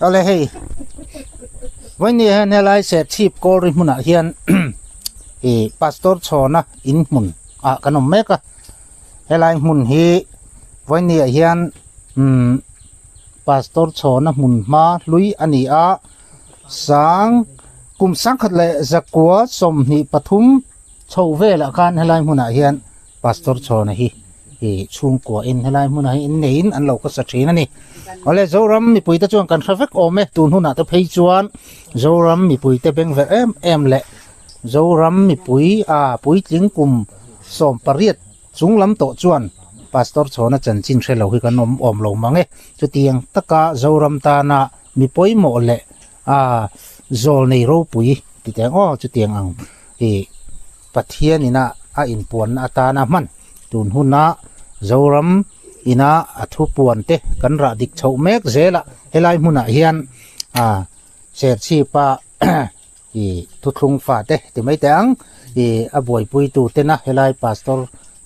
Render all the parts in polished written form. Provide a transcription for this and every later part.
Awle hei vawiin hian helai Serchhip Kawlri hmunah hian ih Pastor Chhawna in hmun ah kan awm mek a helai hmun hi vawiin hian umm Pastor Chhawna hmun hma hlui a ni a sang kum sangkhat leh zakua 23 chho velah khan helai hmunah hian Pastor Chhawna hi ih chhungkua in helai hmunah hi inneiin an lo khawsa thin a ni. Awle Zoram mipuite chuan kan hre vek awm e tun hunah te phei chuan Zoram mipuite beng verh em em leh Zoram mipui a puitling kum 18 chung lam tawh chuan Pastor Chhawna chanchin hre lo hi kan awm awm lo mang e. Chutiang taka Zoram tana mi pawimawh leh a zawl nei ropui titiang aw chutiang ang ih Pathian ina a inpuanna atana hman tun huna Zoram ina a thu puan te kan rah dik chhoh mek zel a, helai hmunah hian ah Serchhipa ih thuthlung fa te ti mai teh ang ih a buaipui tu tena helai Pastor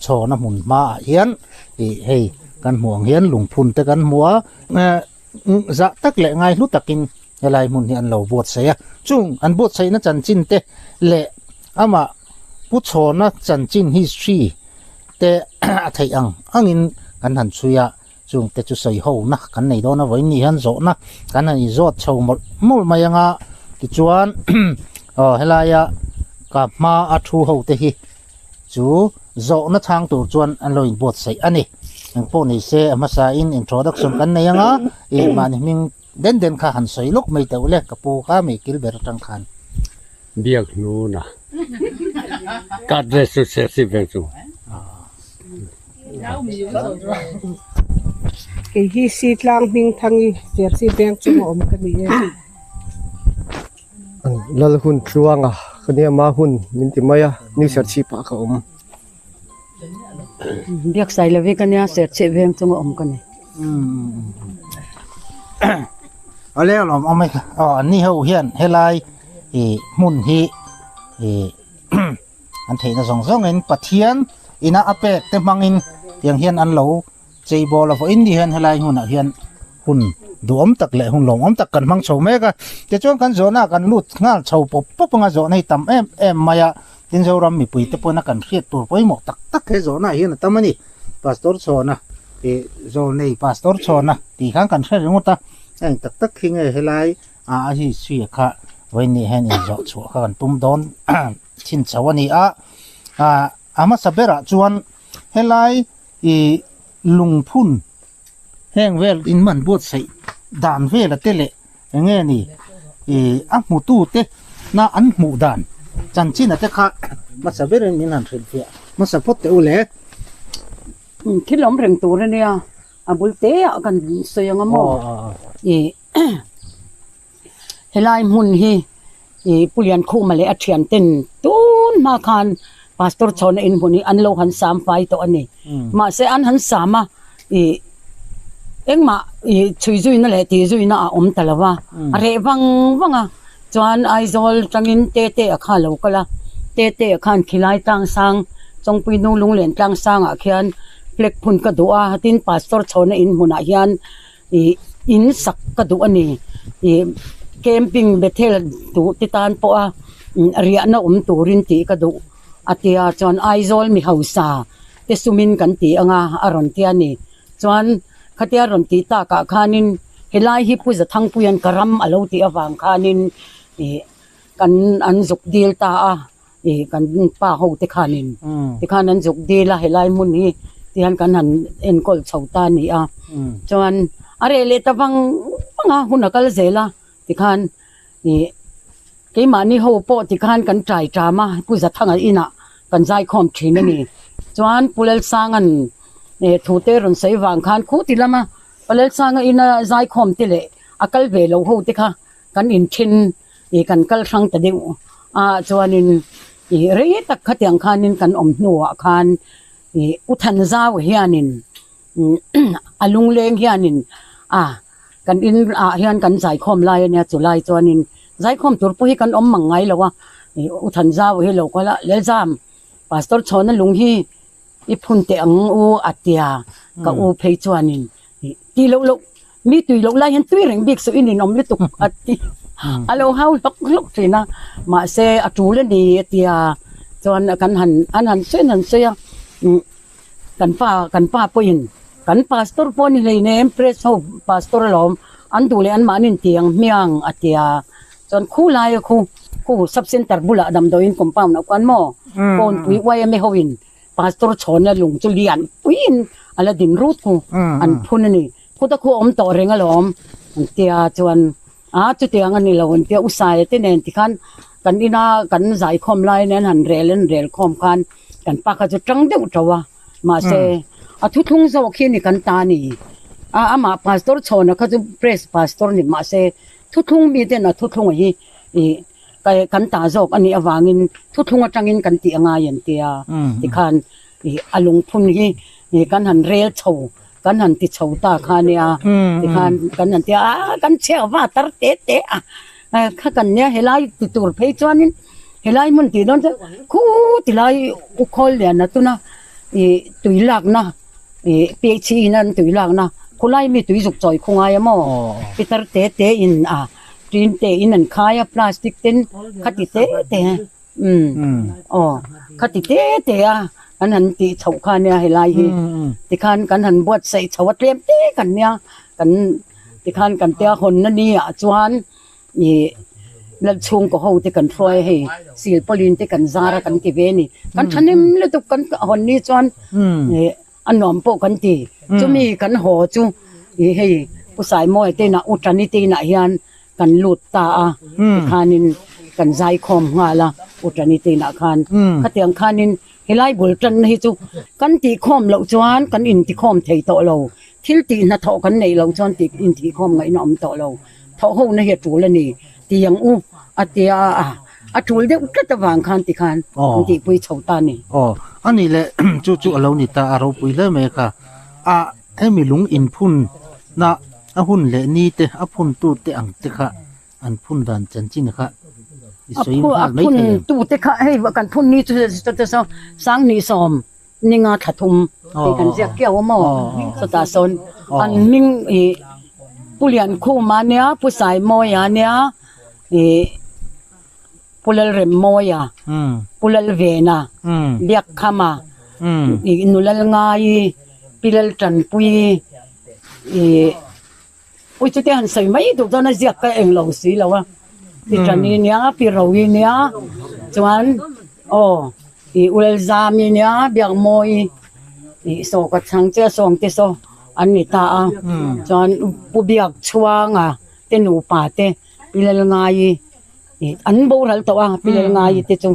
Chhawna hmun hmaah hian ih hei kan hmuh ang hian lungphun te kan hmu a eh zah tak leh ngai hlu takin helai hmun hi an lo buatsaih a, chung an buatsaihna chanchin te leh amah Pu Chhawna chanchin history te a theih ang angin kan han chhui a, chung te chu sawi ho na kan nei dawn a vawiin ni hian zawhna kan han inzawt chho mawlh mawlh mai ang a, tichuan aw helaia ka hma a thu ho te hi chu zawhna chhang tur chuan an lo inbuatsaih a ni. Engpawh ni se a hmasain introduction kan nei ang a, ih mahni hming den den kha han sawi lawk mai teuh le ka pu kha mei kil ber atang khan. Biak hnuna ka address chu Serchhip veng chu. Kei hi Sitlang Hmingthangi Serchhip veng chung a awm ka ni e. Lal hun tluanga ka nia ma hun min ti mai a New Serchhip ah ka awm. Biak sai lo hi ka nia Serchhip veng chung a awm ka ni. Awle a lawm awm e aw an ni ho hian helai ih hmun hi ih an theihna zawng zawngin Pathian ina a pek te hmangin tiang hian an lo Chei bawl a vawiin ni hian helai hmunah hian hun duhawm tak leh hun lawmawm tak kan hmang chho mek a, tichuan kan zawhna ah kan lut nghal chho pawp pawp anga zawhna hi tam em em mai a, tin Zoram mipui te pawhin a kan hriat tur pawimawh tak tak he zawhna ah hian a tam a ni. Pastor Chhawna ih Zawlnei Pastor Chhawna tih khan kan hre ringawt a, a eng tak tak khi nge helai ah a hi hria kha vawiin ni hian inzawh chhuah kha kan tum dawn chin chho a ni a, ah a hmasa berah chuan helai Ih lungphun heng vel in man buatsaih dan vela te leh eng nge ni ih a hmutu te na an hmuh dan chanchin a te kha hmasa berin min han hrilhfiah hmasa phawt teh u le. Thil awm reng tur a nia a bul te ah kan sawi ang a maw ih Helai hmun hi ih Pu Liankhuma leh a thian ten tun hma khan Pastor Chhawna in hmun hi an lo han sam fai tawh a ni. Mahse an han sam a ih engmah ih chhui zuina leh tih zuina a awm ta lo va, a reh vang vang a chuan Aizawl tangin Tete a kha a lo kal a, Tete a khan khilai tlang sang Chawngpui nu lunglen tlang sangah khian flag phun ka duh a tin Pastor Chhawna in hmunah hian ih in sak ka duh a ni ih camping bethel duh te tan pawh a riahna awm turin tih ka duh a tia chuan Aizawl mi hausa te sumin kan ti ang a a rawn tia ni chuan khatia rawn tih takah khanin helai hi Pu Zathangpuia'n ka ram a lo tih avang khanin ih kan an zuk dil ta a. Ih kan pa ho te khanin tikhan an zuk dil a helai hmun hi tihian kan han enkawl chho ta a ni a chuan a reh leh ta vang vang a hun a kal zel a tikhan ih keimahni ho pawh tikhan kan tai ṭam a Pu Zathanga inah kan zaikhawm ṭhin a ni chuan Pu Lalsanga'n eh thu te rawn sawi vang khan khuti lama Pu Lalsanga ina zaikhawm te leh a kal ve lo ho te kha kan inthen ih kan kal hrang ta deuh a chuanin ih rei tak khatiang khanin kan awm hnuah khan ih u Thanzau hianin a lungleng hianin a kan in ah hian kan zaikhawm lai ania chulai chuanin zaikhawm tur pawh hi kan awm mang ngai lo a ih u Thanzau hi lo kal a Lelzam Pastor Chhawna lung hi i phun teh ang u a tia ka u phei chuanin ih ti loh loh. Mi tui loh lai hian tui reng bik suh i ninawm lutuk a ti. A lo hau hlawk hlawk thin a, mahse a tul a ni a ti a, chuan kan han an han sawi an han sawi a, umm kan pa kan pa pawhin kan pastor pawh a ni hleinem press ho pastor alawm an duh leh anmahni inti ang hmiang a ti a, chuan khu laia khu khu sub center bulah damdawiin compound ah khuan maw kawnpui yma hoin Pastor chhawnna lung chu lian puiin a la din rut khu an phun a ni. Khuta khu a awm tawh reng alawm an tia chuan a chutiang a ni lo an tia u Saia te nen tikhan kan ina kan zaikhawm lai nen han rel an rel khawm khan kan pa kha chu tang deuh tho a mahse a thuthlung zawk hi a ni kan ta a ni. A amah Pastor chhawna kha chu press pastor ni mahse thuthlung miten a thuthlung hi ih Kan ta zawk a nih avangin thuthlung atangin kan tih a ngai an ti a, tikhan a lungphun hi kan han rel chho, kan han ti chho ta kha nia, tikhan kan han ti a, kan chhiah va tar te te a, kha kan nia helai ti tur phei chuanin helai hmun tih dawn chuan khu tilai u khawl lian a tuna ih tui lakna ih PHC in an tui lakna khulai mi tui zuk chawi khu ngai a maw pitar te te in a. Tin te in an khai a plastic ten khati te te umm aw khati te te a an han tih chhoh kha nia helai hi tikhan kan han buatsaih chho a tlem te kan nia kan tikhan kan tia hawn a ni ah chuan ih lalchhungkaw ho te kan hruai a hei silpawlin te kan zar a kan ti ve a ni kan thahnem lutuk kan hawn ni chuan ih. A nuam pawh kan ti. Chumi kan haw chu ih hei Pu Saimawia te inah U Tani te inah hian kan lut ta a, tikhanin kan zaikhawm nghal a U Tani te inah khan. Khatiang khanin helai bul tanna hi chu kan tihkhawm loh chuan kan intikhawm thei tawh lo. Thil tih hnathawh kan neih loh chuan tih intihkhawm ngaihna awm tawh lo. Thawh hona hi a tul a ni. Tiang u a tia a. A tul deuh tlat avang khan tikhan an tihpui chho ta a ni. Aw, a nih leh chu chu a lo ni ta, a ropui hle mai kha. A, hemi lung inphun na a hun leh ni te, a phun tu te ang te kha an phun dan chanchin kha i sawi nghal mai thei em? A phun tu te kha hei kan phun ni chu saw Sanghnih sawm ninga thla thum tih kan ziak kiau a maw? Chutah sawn an hming ih Pu Liankhuma nia, Pu Saimawia nia, Ih Pu Lalremmawia, Pu Lalvena, Biakkhama, ih Nu Lalngaii, Pi Laltanpuii, ih ui chute han sawi mai duh dawn a ziak ka eng lo si lo a, Pi Tani nia, Pi Rovi nia, chuan aw ih U Lalzami nia, Biakmawii, ih saw ka chhang che a sawngte saw an ni ta a, chuan Pu Biakchhuanga te nupa te. Pi Lalngaii ih an boral tawh a Pi Lalngaii te chu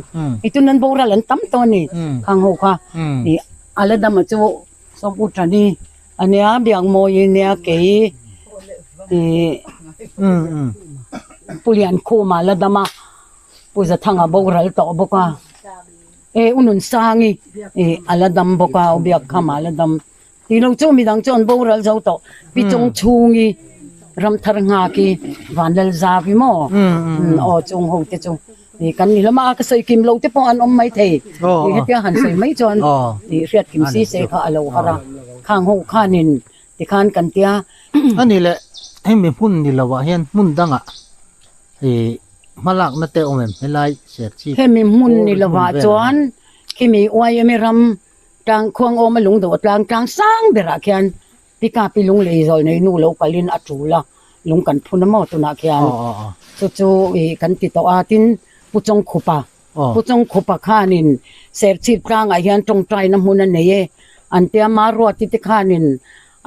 i tun an boral an tam tawh a ni khang ho kha ih a la dama chu Sawmpu Tani a nia Biakmawii nia kei ih Pu Liankhuma la dama Pu Zathanga boral tawh bawk a e U Nunsangi ih a la dam bawk a U Biakkhama la dam. Tih lo chu midang chu an boral zo tawh. Pi Chawng chhungi Ramthar nghaki Vanlal Zavi maw aw chung ho te chu kan ni hlawm a, ka sawi kim lo te pawh an awm mai thei. Hetia han sawi mai chuan hriat kim si se kha a lo har a, khang ho khanin tikhan kan tia. A ni leh hemi hmun ni lo ah hian hmun dangah hmalakna te awm em helai Serchhip Hemi hmun ni lo ah chuan khimi YMA ram Tlang khuang awma lungdawh tlang tlang sang berah khian pickup i lung lei zawl nei nu lo kalin a tul a, lung kan phun a maw tunah khian chu chu ih kan ti tawh a, tin Pu Chawngkhupa, Pu Chawngkhupa khanin Serchhip tlangah hian tawngtaina hmun a nei e an tia Maruati te khanin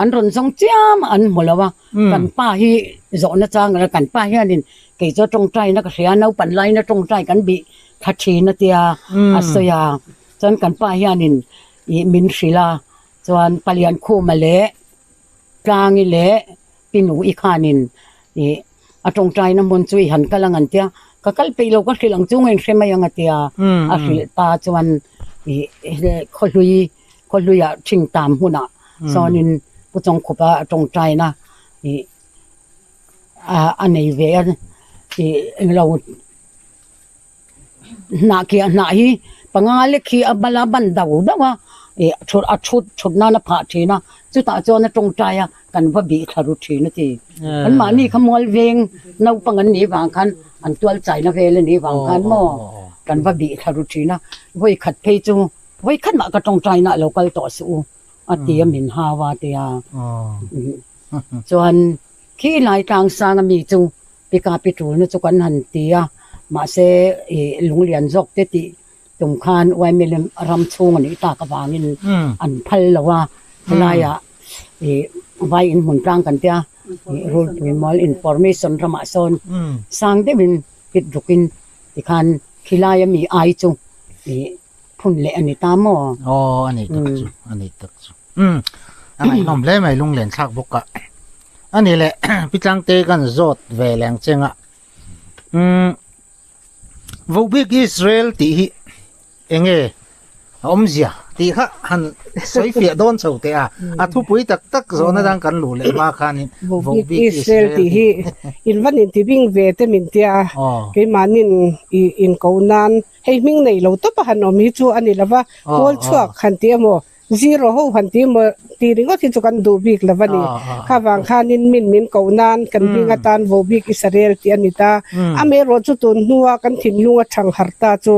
an rawn zawng chiam a an hmu lo a, kan pa hi zawhna chang a kan pa hianin kei chu tawngtaina ka hria naupan laina tawngtai kan bih thla thin a tia a sawi a. Chuan kan pa hianin ih min hrilh a, chuan Paliankhuma leh Tlangi leh Pinu'i khanin ih a tawngtaina hmun chu i han kal ang an tia, ka kal peih lo ka hrilh ang chu ngain hre mai ang a tia, a hrilh ta chuan ih khawhlui khawhluiah thingtam hmunah sawnin Pu Chawngkhupa a tawngtaina ih a nei ve a ih englo. Hnah khi a hnah hi panga lek khi a bala ban deuh deuh a, ih thut a thut thut nan a phah thin a chutah chuan a tawngtai a kan va bih thla ru thin a ti. An mahni kha mual veng naupang an nih vang khan an tual chaina vel a nih vang khan maw kan va bih thla ru thin a vawi khat phei chu vawi khat mah ka tawngtai na a lo kal tawh suh u a ti a min hau a tia chuan khi lai tlang sang ami chu pika pi tulna chu kan han ti a mahse ih lunglian zawk te tih tum khan YML ram chhung a nih tak avangin an phal lo a helaiah ih vai in hmun tlang kan tia ih rulpui mual information ramah sawn sang deuhin hit rukin tikhan khilai ami ai chu ih phun leh a ni ta maw? Aw a ni tak chu a ni tak chu umm a ngaihnawm hle mai lunglen thlak bawk a a ni leh pi tlangte kan zawt ve leng cheng a umm Vohbik Israel tih hi enge a awmzia tih kha han sawi fiah dawn chho teh a, a thupui tak tak zawhna dang kan luh leh hma khanin Vohbik Israel tih hi in van inti bing ve te min tia a, keimahnin in ko nan hei hming nei lo tawp a han awm hi chu a ni lova, pawl chhuak han tih emaw Zero ho han ti maw ti ringawt hi chu kan duh bik lo a ni. Kha vang khanin min min koh nan kan hming atan vo bik Israel tih a ni ta. Amaherawh chu tun hnua kan thinlung a thang harh ta chu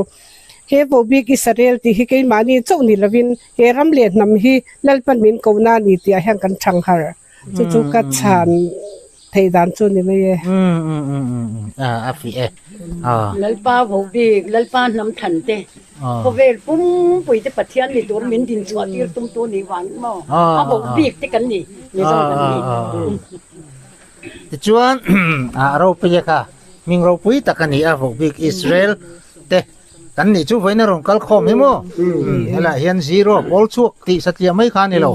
he vo bik Israel tih hi keimahni chauh ni lovin he ram leh hnam hi Lalpan min koh na a ni tih ah hian kan thang harh. Chu chu ka chhan theih dan chu ni mai e. A fih e. Lalpa Vohbik, Lalpa hnam than te, khawvel pumpui te Pathian ni tur min din chhuah tir tum tu ni vang maw? A Vohbik te kan ni, Mizo kan ni. Tichuan a ropui a kha, hming ropui tak a ni a Vohbik Israel te kan nih chu vawiin a rawn kal khawm hi maw? Helaiah hian zero pawl chhuak tih satliah mai kha a ni lo.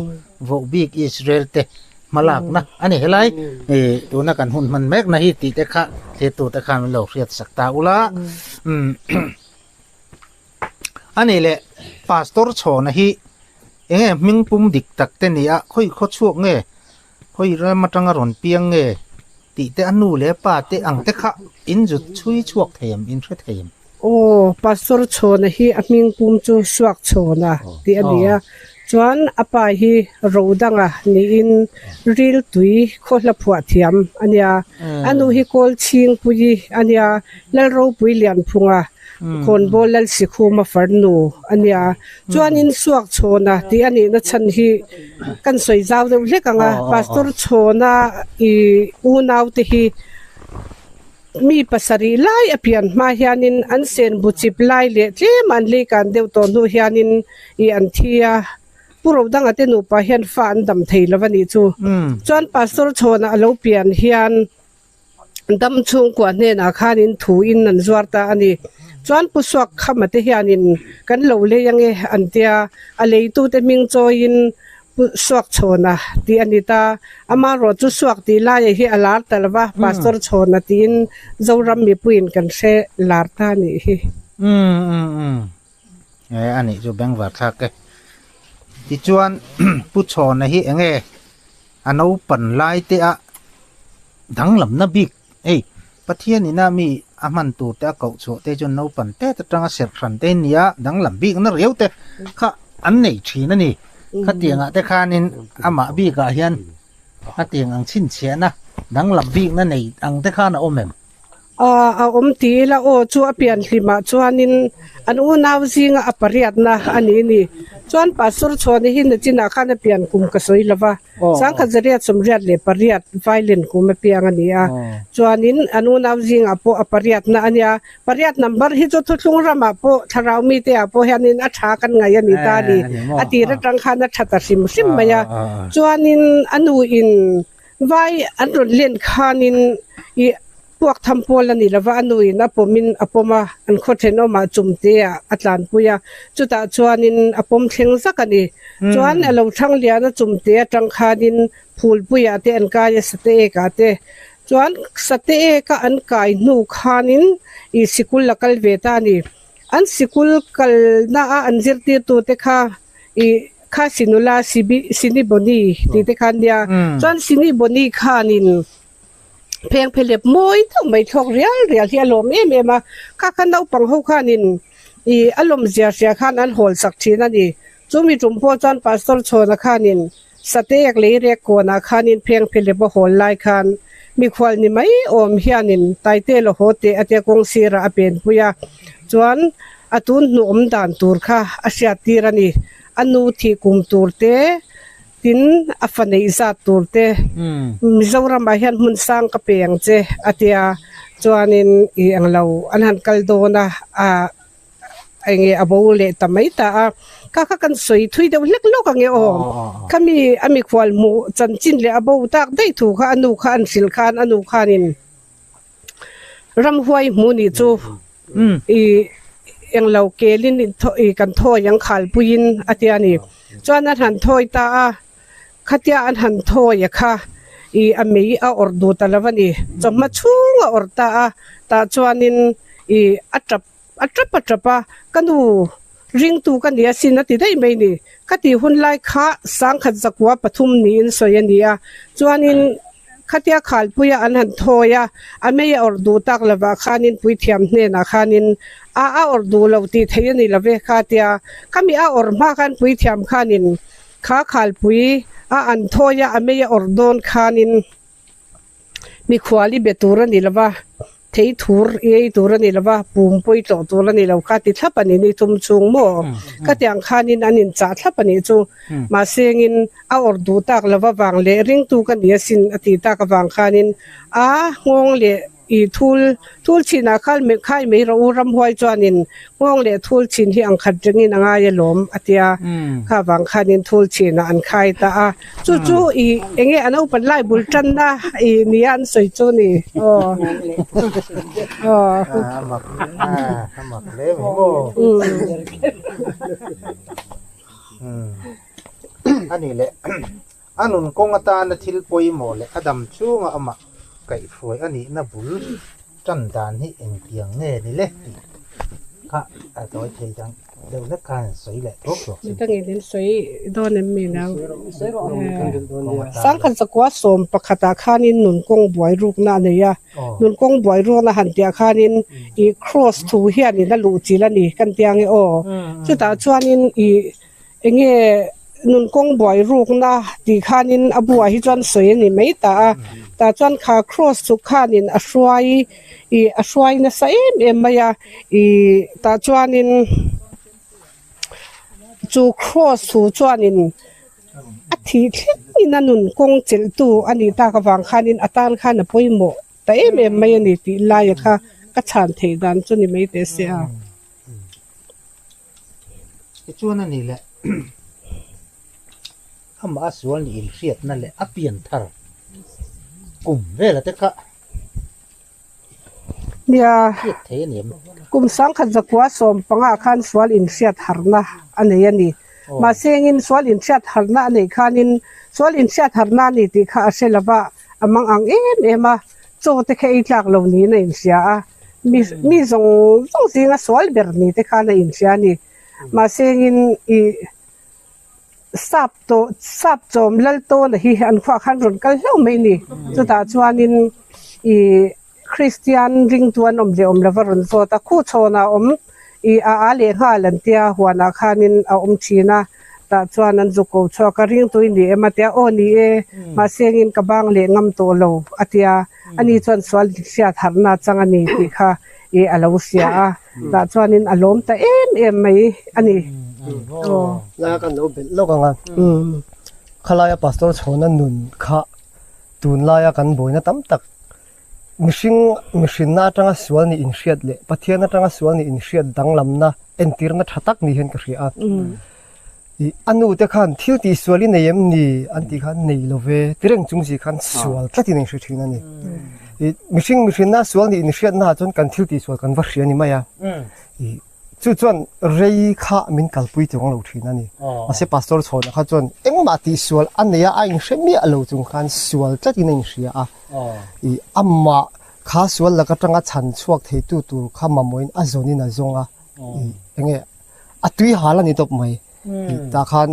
Vohbik Israel te hmalakna a ni helai ih tuna kan hun hman mek na hi tih te kha thlir tur te khan min lo hriat sak ta ula umm a nih leh pastor chhawna hi eng nge hming pum dik tak te ni a khawi khaw chhuak nge khawi ram atanga rawn piang nge tih te a nu leh pa te ang te kha in zut chhui chhuak thei em in hre thei em. Aw, Pastor Chhawna hi a hming pum chu Suak Chhawna tih a ni a, chuan a pa hi Rodanga niin Riltui khawhla phuah thiam a nia. A nu hi Kawl Chhingpuii a nia, Lalropui Lianphunga Khawnbawl Lalsikhuma farnu a nia. Chuanin Suak Chhawna tih a nihna chhan hi kan sawi zau deuh hlek ang a, Pastor Chhawna i unaute hi, Mi pasarih lai a pian hma hianin an sen bu chip lai leh tlem an lei kan deuh tawh hnu hianin ih an thi a, Pu Rodanga te nupa hian fa an dam thei lo a nih chu. Chuan Pastor Chhawna a lo pian hian dam chhungkua hnenah khanin thu in an zuar ta a ni. Chuan Pu Suak Khama te hianin kan lo lei ange an tia, a leitute hming chawiin Pu Suak Chhawna tih a ni ta. Amaherawh chu Suak tih laia hi a lar ta lo va, Pastor Chhawna tiin Zoram mipuiin kan hre lar ta a nih hi. Umm umm umm e a nih chu bengvar thlak e. Tichuan Pu Chhawna hi enge a naupan lai te a danglamna bik hei Pathian ina mi a hman tur te a koh chhuah te chuan naupan tet atanga serh hran te nia danglam bikna riau te kha an nei thin a ni. Khatiangah te khanin amah bikah hian khatiang ang chhinchhiahna danglam bikna nei ang te khan a awm em? A awm ti ila aw chu a pian hlimah chuanin an unau zinga a pariatna a ni ni. Chuan Pastor Chhuani hi nachinah khan a pian kum ka sawi lova. Sangkhat zariat sawmriat leh pariat violin kum a piang a ni a, chuanin an unau zingah pawh a pariatna a nia. Pariat number hi chu thuthlung ramah pawh thlarau mite ah pawh hianin a tha kan ngaih a ni ta a ni. A tir atang khan a tha ta hrim hrim mai a. Chuanin a nuin vai an rawn len khanin ih Puak tham pawl a ni lova, a nuin a pawmin a pawm a, an khaw thenawmah chumte ah a tlanpui a, chutah chuanin a pawm thleng zak a ni. Chuan a lo thang lian a chumte atang khanin phulpuiah te an kai a, sate ekah te. Chuan sate eka an kai hnu khanin ih sikul a kal ve ta a ni. An sikul kalna a an zirtirtute kha ih kha sinula Sibi Sini Boni tih te kha an nia. Chuan Sini Boni khanin Pheng phelep mawi deuh mai thlawk rial rial hi a lawm em em a, kha kha naupang ho khanin ih a lawm zia hria khan an hawl sak thin a ni. Chumi tum pawh chuan Pastor Chhawna khanin Sateek lei rek kawnah khanin pheng phelep a hawl lai khan mikhual ni mai awm hianin Taite la haw teh a tia kawng sirah a penpui a, chuan a tun hnu awm dan tur kha a hriat tir a ni. A nu thih kum tur te, tin a fa neih zat tur te, Mizoramah hian hmun sang ka pe ang che a tia, chuanin i englo an han kal dawn a, a. Enge a bo leh ta mai ta a, kha kha kan sawi thui deuh hlek lawk ang e aw. Khami a mikhual hmuh chanchin leh a bo tak daih thu kha a nu kha an hrilh khan a nu khanin ramhuai hmuh nih chu i englo kelin i kan thawi ang khalpuiin a tia ni. Chuan an han thawi ta a. Khatia an han thawi a kha i a mei a awrh duh ta lo a ni. Chawhma chhung a awrh ta a, tah chuanin i a tap a tap a tap a, ka nu ringtu ka ni asin a ti daih mai ni. Ka tih hun lai kha sangkhat zakua pathum niin sawi a ni a, chuanin khatia khalpuia an han thawi a, a mei a awrh duh tak lovah khanin puithiam hnenah khanin a a awrh duh lo tih theih a ni lo ve khatia khami a awrh hma khan puithiam khanin Kha khalpui a an thawi a, a mei a awrh dawn khanin mikhual i be tur a ni lo va, thei thur i ei tur a ni lo va, pum pawi tlawh tur a ni lo kha ti thlap a ni ni thum chhung maw? Khatiang khanin an inchah thlap a nih chu. Mahsengin a awrh duh tak lo avang leh ringtu ka ni asin a tih tak avang khanin a nghawng leh I thul, thul chinah khan khai mai rawh u, ramhuai chuanin nghawng leh thul chin hi ang khat rengin a ngai alawm a tia. Kha vang khanin thul chinah an khai ta a. Chu chu i eng nge a naupan lai bul tanna i nia an sawi chu ni. Aw. Aw. A mak, a mak hle mai maw. A nih leh. A nun kawng atana thil pawimawh leh a dam chhunga amah kaihhruai a nihna bul tan dan hi engtiang nge ni le tih kha a tawi thei dang deuh hlek khan an sawi leh thuak thuak sin. Midangin an sawi dawn em mi nang? Sangkhat zakua sawm pakhatah khanin nun kawng buai rukna a nei a, nun kawng buai rukna han tihah khanin i cross thu hianin a luh chilh a ni kan tia nge aw. Chutah chuanin i Enge nun kawng buai rukna tih khanin a buah hi chuan sawi a ni mai ta a, tah chuan kha cross chu khanin a hruai ih a hruai nasa em em mai a, ih tah chuanin chu cross thu chuanin a thih thlengin a nun kawng chelh tu a nih tak avang khanin a tan khan a pawimawh ta em em mai a ni tih laia kha ka chhan theih dan chu ni mai teh se a. Tichuan a ni leh amah a sual nih inhriatna leh a pian thar kum vela te kha Nia, hriat thei a ni em? Kum sangkhat zakua sawm panga khan sual inhriat harna a nei a ni. Mahse engin sual inhriat harna a neih khanin sual inhriat harna a ni tih kha a hre lova, a mang ang em em a, chaw te kha ei tlak lo niin a inhria a. Mi mi zawng zawng zinga sual ber ni te khan a inhria a ni. Mahse engin ih sap tawh sap chawm lal tawna hi an khuah khan rawn kal hlauh mai a ni. Chutah chuanin ih Kristian ringtu an awm leh awm lova rawn zawt a, khuhchhawnah a awm ih a a leh nghal an tia huanah khanin a awm thin a. Tah chuan an zuk ko chhuak a, ringtu i ni em a tia, aw ni e, mahse engin ka bang leh ngam tawh lo a tia. Ani chuan sual hriat harhna chang a ni tih kha i a lo hria a, tah chuanin a lawm ta em em mai a ni. Aw. Lai a kan lo belh lawk ang a, khalaia Pastor Chhawna nun kha tunlaia kan buaina tam tak mihring mihrinna atanga sual nih inhriat leh Pathian atanga sual nih inhriat danglamna entirna tha tak ni hian ka hria a. Ih a nu te khan thil tih sual i nei em ni an tih khan nei lo ve ti reng chung si khan sual tlatin a inhre thin a ni. Ih mihring mihrinna sual nih inhriatna ah chuan kan thil tih sual kan va hria ni mai a. Ih chu chuan rei kha min kalpui chuang lo thin a ni. Mahse pastor chhawnah kha chuan engmah tih sual a nei a, a inhre miah lo chung khan sual tlatin a inhria a. Ih amah kha sual lak atanga chhan chhuak theitu tur kha mamawhin a zawnin a zawng a. Ih enge a tui hal a ni tawp mai tah khan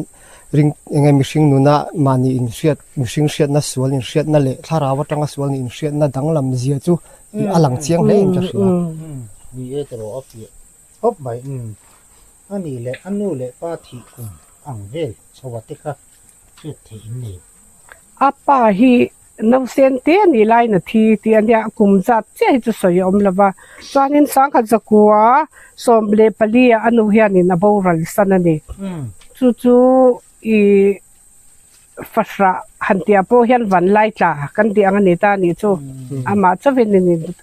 ring enge mihring nuna mahni inhriat mihring hriatna sual inhriatna leh thlarau atanga sual nih inhriatna danglam zia chu a lang chiang hle in ka hria. Ni e tawh a fiah khawp mai. A nih leh a nu leh pa thih kum. ang vel chho a te kha hriat theih in nei. A pa hi nausen te a nih laiin a thi tih a nia, a kum zat chiah hi chu sawi a awm lo va. Chuanin sangkhat zakua 14 ah a nu hianin a boral san a ni. Chu chu ih fahrah han tih ah pawh hian vanlai tla kan tih ang a ni ta a nih chu amah chauhin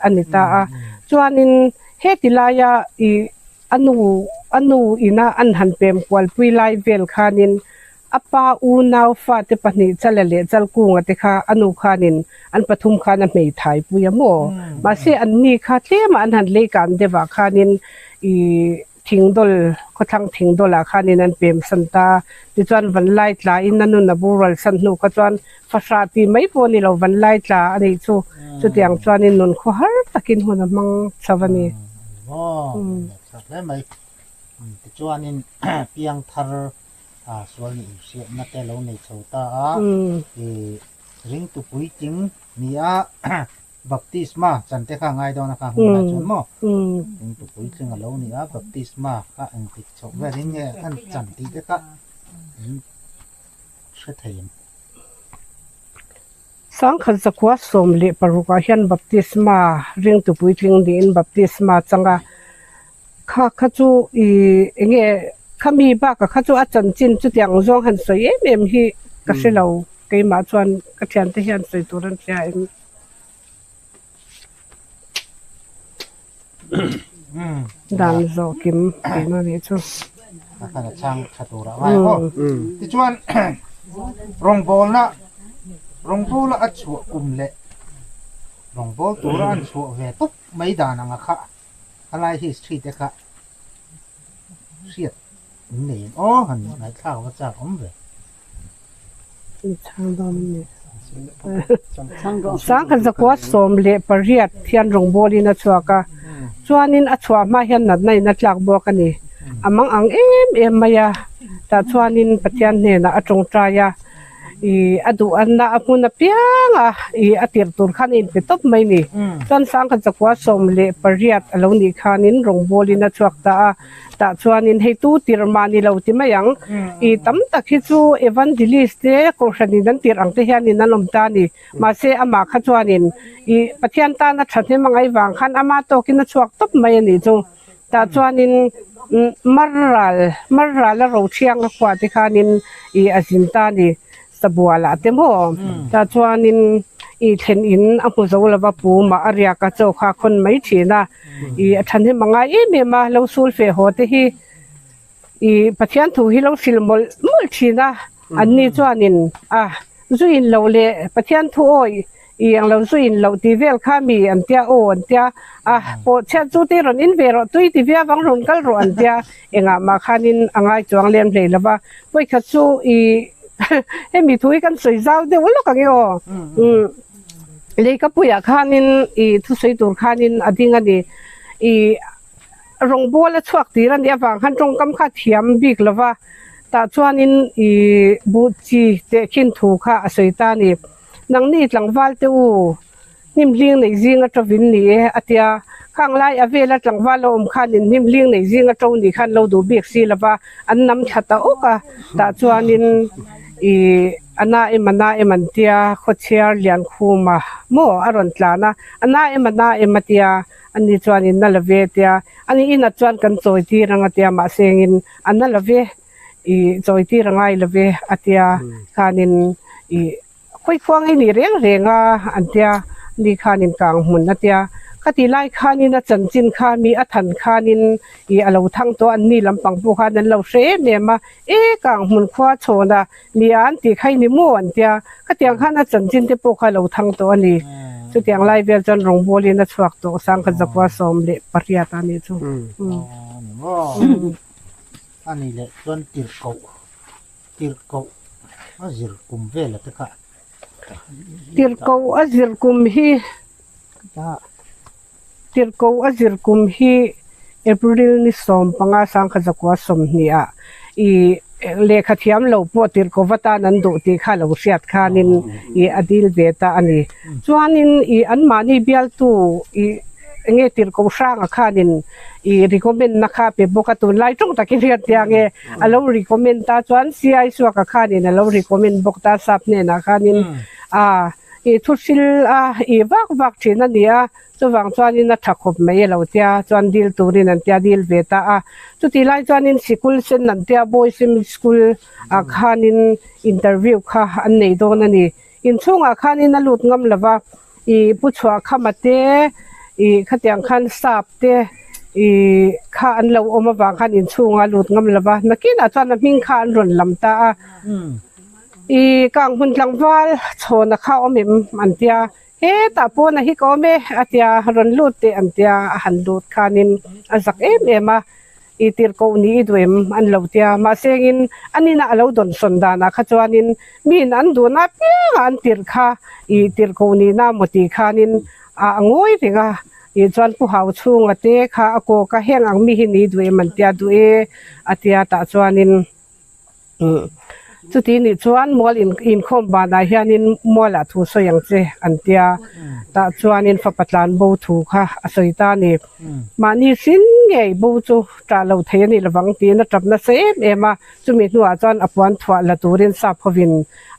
a ni ta a. Chuanin heti laia ih a nu a nu ina an han pem kualpui lai vel khanin a pa unau fate pahnih Chala leh Chalkunga te kha a nu khanin an pathum khan a hmeithai pui a maw? Mahse anni kha tlema an han lei kan deuh ah khanin ih Thingdawl, khawthlang thingdawlah khanin an pem san ta. Tichuan Vanlai tlain a nun a boral san hnu kha chuan fahrah tih mai pawh a ni lo, Vanlai tla a nih chu. Chutiang chuanin nun khaw har takin hun a hmang chho a ni. Aw, tha hle mai. Tichuanin piangthar sual nih inhriatna te lo nei chho ta a, ringtu puitling nia Baptisma chan te kha ngai dawn a kha hmun lai chuan maw? Ringtu puitling a lo ni a, baptisma kha engtik chhoh velin nge an chan tih te kha in hre thei em? Sangkhat zakua 16 ah hian baptisma ringtu puitling niin baptisma chang a, kha kha chu i enge khami bakah kha chu a chanchin chutiang zawng han sawi em em hi ka hre lo keimah chuan ka thiante hian sawi tur an hria em. Dan zawh kim tihna a nih chu. A khan a chhang tha tur a ngai maw? Tichuan rawngbawlna rawngbawla a chhuah kum leh rawngbawl tura an chhuah ve tawp mai dan anga kha Khalai history te kha hriat in nei em aw han ngaihthlak va chak awm ve. Sangkhat zakua 18 hian rawngbawlin a chhuak a, chuanin a chhuah hma hian natna in a tlak bawk a ni. A mang ang em em mai a, tah chuanin Pathian hnenah a tawngtai a. Ih a duh anna a hmun apiang a, ih a tirh tur khan a inpe tawp mai ni. Chuan sangkhat zakua 18 a lo nih khanin rawngbawlin a chhuak ta a, tah chuanin hei tu tirh mah ni lo ti mai ang. Ih tam tak hi chu evangelist te kohhranin an tirh ang te hianin an awm ta a ni. Mahse amah kha chuanin ih Pathian tana thahnem a ngaih vang khan ama tawkin a chhuak tawp mai a nih chu. Tah chuanin Marral, Marral a ro thiang a khuah te khanin ih a zin ta a ni, Sabualah te maw. Tah chuanin ih thlen in a hmu zo lova pumah a riak a chaw kha a khawn mai thin a, ih a thahnem a ngai em em a, lo sul feh haw te hi ih Pathian thu hi lo hrilh mawlh mawlh thin a, anni chuanin a zu in loh leh Pathian thu awih I ang lo zu in loh tih vel kha mi an tia aw an tia a pawh chhiat chu te rawn in ve rawh tui ti viau ang rawn kal rawh an tia engah mah khanin a ngai chuang lem hlei lo va vawikhat chu i hemi thu hi kan sawi zau deuh lawk ang e aw umm leikapuiah khanin i thusawi tur khanin a ding a ni i Rawngbâwl a chhuak tir a nih avang khan tawngkam kha a thiam bik lo va, tah chuanin i buh chi tehkhin thu kha a sawi ta a ni. Nangni tlangval te u, hnim hling nei zinga ṭovin ni e, a tia. Khang lai a vela tlangval lo awm khanin hnim hling nei zinga ṭo nih khan lo duh bik si lo va, an nam thla ta awk a. Tah chuanin i a na em a na em an tia, khawchhiar Liankhuma maw a rawn tlan a, a na em a na em a tia. Ani chuan in na la ve tia, ani inah chuan kan chawi tir ang a tia, mahse engin a na la ve, i chawi tir a ngai la ve a tia, khanin i khawikhuang i ni reng reng a an tia, ani khanin kang hmun a tia, khati lai khanin a chanchin kha mi a than khanin i a lo thang tawh a, anni lampang pawh khan an lo hre em em a, e kang hmun khua chhawn a Mi an tih kha i ni maw an tia, khatiang khan a chanchin te pawh kha a lo thang tawh a ni. Chutiang lai vel chuan rawngbawlin a chhuak tawh sangkhat zakua 18 a nih chu. A ni maw? A nih leh chuan tirhkoh, tirhkoh a zir kum vel a te kha. Tirhkoh a zir kum hi, tirhkoh a zir kum hi April ni 15 sangkhat zakua 20 ah i lehkha thiam lo pawh tirhkoh va tan an duh tih kha lo hriat khanin i a dil ve ta a ni. Chuanin i anmahni bialtu i. enge tirhkoh hranga khanin i recommend na kha pe bawk a tunlai tawng takin hian tia nge a lo recommend ta chuan CI Suaka khanin a lo recommend bawk ta sap hnenah khanin a i thu hril a i vak vak thin a ni a chuvang chuanin a tha khawp mai a lo tia chuan dil turin an tia dil ve ta a chutih lai chuanin sikul sen an tia boys school ah khanin interview kha an nei dawn a ni. Inchhungah khanin a lut ngam lo va, ih pu chhuah khama te, ih khatiang khan sap te ih kha an lo awm avang khan inchhunga lut ngam lo va, nakinah chuan a hming kha an rawn lam ta a. Ih kang hmun tlangval chhawna kha awm em an tia, hetah pawna hi ka awm e a tia, rawn lut teh an tia, a han lut khanin a zak em em a. I tirhkoh ni i duh em? An lo tia. Mahse engin an inah a lo dawnsawn danah kha chuanin miin an duhna apiangah an tirh kha i tirhkoh nihna maw tih khanin a ngawi reng a. Ih chuan Pu Hau chhunga te kha a kawk a, heng ang mi hi ni duh em an tia duh e a tia tah chuanin. Chuti nih chuan mual inkhawm banah hianin mualah thu sawi ang che an tia. Tah chuanin fapa tlan bo thu kha a sawi ta a ni. Mahni hrin ngei bo chu ṭah lo thei a nih lovang tiin a ṭap nasa em em a. Chumi hnuah chuan a puan thuah la turin sap hovin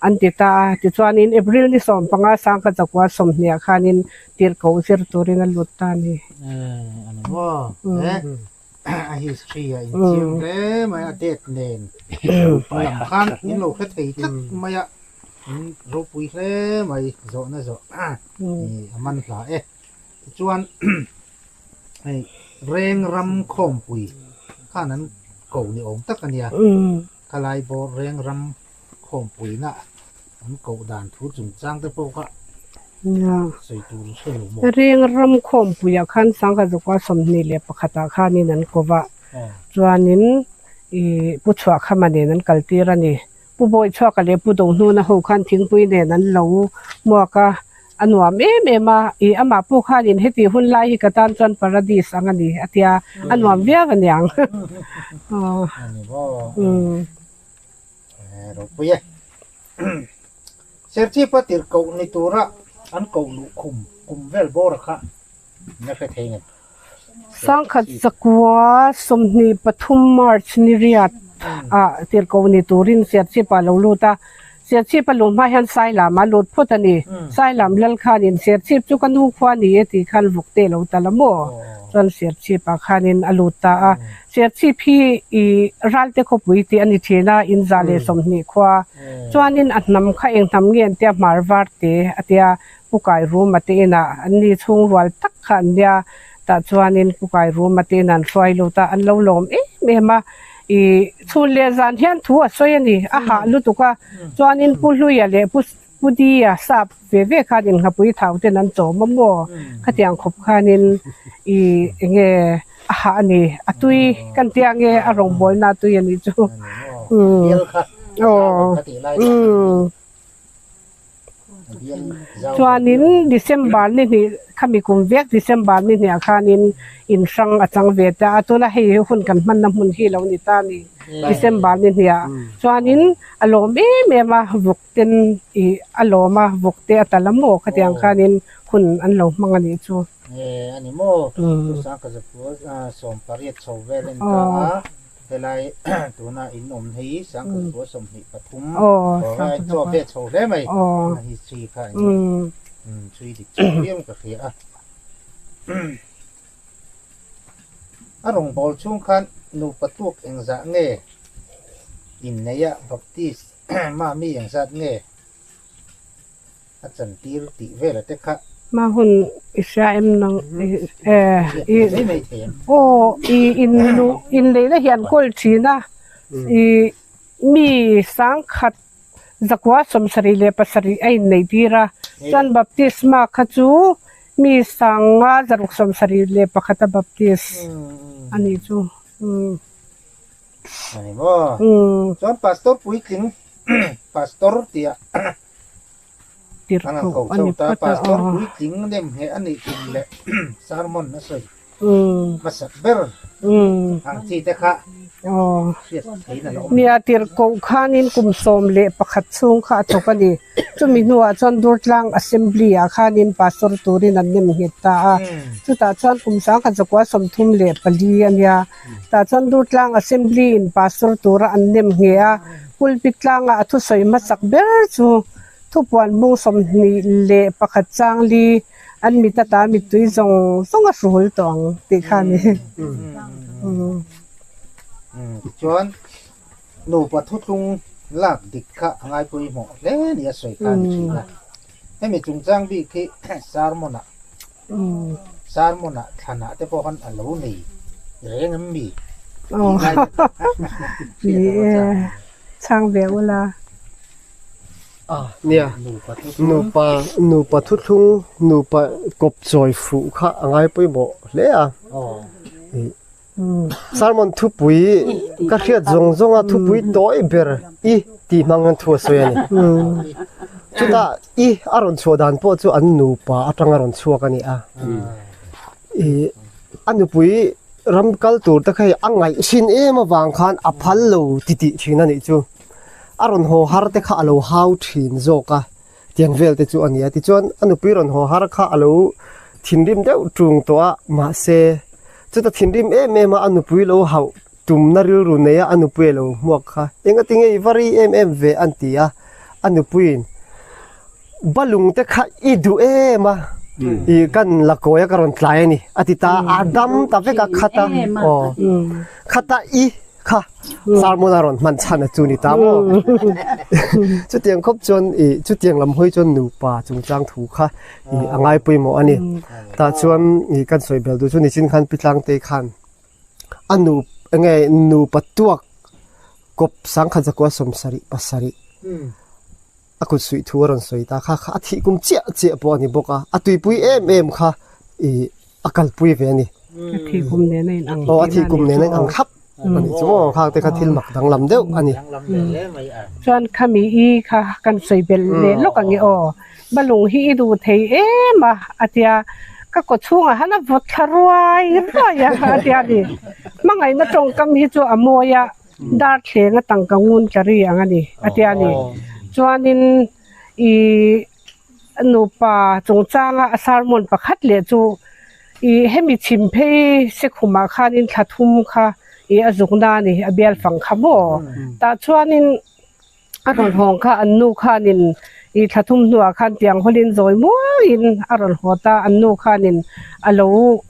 an ti ta a. Tichuanin April ni 15 sangkhat zakua 20 khanin tirhkoh zir turin a lut ta a ni. A history a inchiang hle mai a date nen lam khan in lo hre thei tlat mai a in ropui hle mai zawhna zawh a man hla e tichuan hei reng ram khawmpui khan an ko ni awm tak a nia khalai bawr reng ram khawmpuina an koh dan thu chungchang te pawh kha sawi tur hre lo maw? Reng ram khawmpuiah khan sangha zukua 21 ah khanin an ko va, chuanin ih Pu Chhuahkhama nen an kal tir a ni. Pu Bawichhuaka leh Pu Dohnuna ho khan thingpui nen an lo hmuak a, a nuam em em a, ih amah pawh khanin heti hun lai hi ka tan chuan paradis ang a ni a tia, a nuam viau a niang. Umm. Ropui e. Serchhipa tirhkoh ni tura an koh luh khum kum vel bawra kha na hre thei ngem? Sangkhat zakua 23 March ni riat ah tirhkoh ni turin Serchhipa a lo lut a. Serchhipa luh hma hian Sailam a lut phawt a ni. Sailam lal khanin Serchhip chu ka nu khua ni e tih khan vawkte a lo tal a maw? Chuan Serchhipa khanin a lut ta a. Serchhip hi i Ralte khawpui tih a ni thin a, in 120 khua. Chuanin a hnam kha eng hnam nge an tia hmar var te a tia Pu Kai Ruma te inah an ni chhung rual tak kha an nia. Tah chuanin Pu Kai Ruma te inah an hruai lut a, an lo lawm em em a. I chhun leh zan hian thu a sawi a ni, a hah lutuk a. Chuanin Pu Hluia leh Pu Pu Dia sap ve ve khan inngapui thau ten an chawm a maw? Khatiang khawp khanin i enge a hah a ni, a tui kan tia nge a rawngbawlna a tui a nih chu. Aw umm. Chuanin December ni hnih khami kum vek December ni hnih ah khanin in hrang a chang ve ta a, tuna hei hi hun kan hmanna hmun hi lo ni ta a ni December ni hnih ah chuanin a lawm em em a vawk ten ih a lawm a vawk te a tal a maw khatiang khanin hun an lo hmang a nih chu. E a ni maw? Chu sangka zakua 18 chho vel a ni ta a. Helai tuna in awm hi sangka zakua 23 aw chaw ve chho hle mai. A history kha in chhui dik chho viau ka hria a. A rawngbâwl chhung khan nupa tuk engzah nge inneia Baptist mami engzat nge a chantir tih vela te kha. Hma hun i hria em nang e i aw i in luh inneihna hi an kawl thin a i mi sangkhat 177 a inneih tir a chuan baptisma kha chu mi 571 a baptist a nih chu. A ni maw? Chuan pastor puitling pastor tia an han ko chho ta pastor puitling nem ngheh a nih tum leh sermon a sawi hmasak ber ang chi te kha. Hriat theihin a la awm. Nia tirhkoh khanin kum 11 chhung kha a thawk a ni. Chumi hnuah chuan Durtlang Assembly ah khanin Pastor turin an nem nghet ta a. Chutah chuan kum 1934 a nia. Tah chuan Durtlang Assembly in Pastor tura an nem ngheh a. Pulpit tlangah a thusawi hmasak ber chu Thupuan hmung 21 chang li an mit ata mittui zawng zawng a hruhul tawh ang tih kha a ni. Tichuan, nupa thuthlung lak dik kha a ngaipawimawh hle ni a sawi kha a ni thin a. Hemi chungchang bik hi sermon-ah sermon-ah thlanah te pawh khan a lo nei reng em mi? Tih lai Ni e, chhang ve ula. A nia, nupa nupa thuthlung nupa kawp chawi fuh kha a ngai pawimawh hle a. Sermon thupui ka hriat zawng zawnga thupui tawi ber i tih hmang hian thu a sawi a ni. Chutah i a rawn chhuah dan pawh chu an nupa atanga rawn chhuak a ni a. Ih a nupui ram kal tur te kha hei a ngaihhrin em avang khan a phal lo titih thin a nih chu. A rawn haw har te kha a lo hau thin zawk a, tiang vel te chu a ni a. Tichuan a nupui rawn haw har kha a lo thinrim deuh tung tawh a, mahse chuta thinrim em em a a nupui lo hauh tumna rilru nei a a nupui a lo hmuak kha engati nge i va ri em em ve an ti a, a nupuiin balung te kha i duh em a i kan la kawi a ka rawn tlai a ni a ti ta a dam ta vek a khata aw khata i kha sermon a rawn hman chhan a chu ni ta maw chutiang khawp chuan i chutiang lam hawi chuan nupa chungchang thu kha i a ngai pawimawh a ni tah chuan i kan sawi bel duh chu nichin khan pi tlangte khan a nu enge nupa tuak kawp sangkhat zakua sawmsarih pasarih A kut suih thu a rawn sawi ta kha kha a thih kum chiah chiah pawh a ni bawk a, a tuipui em em kha ih a kalpui ve a ni. A thih kum nen a in ang Aw a thih kum nen a in ang thlap a nih chu maw khang te kha thil mak danglam deuh a ni. Chuan khami i kha kan sawi belh leh lawk ang i aw. Balung hi i duh thei em a a tia ka kaw chhungah han a vawt thla ruai ruai a a tia ni. Hmangaihna tawngkam hi chu a mawi a. Dar thleng a tangka ngun tla ri ang a ni a tia a ni. Chuanin i nupa chungchanga a sermon pakhat leh chu i hemi chhim phei sekhumah khanin thla thum kha i a zukna a ni a bial fang kha maw. Tah chuanin A rawn hawng kha an nu khanin i thla thum hnuah khan tiang hawlin zawi muangin a rawn haw ta, an nu khanin a lo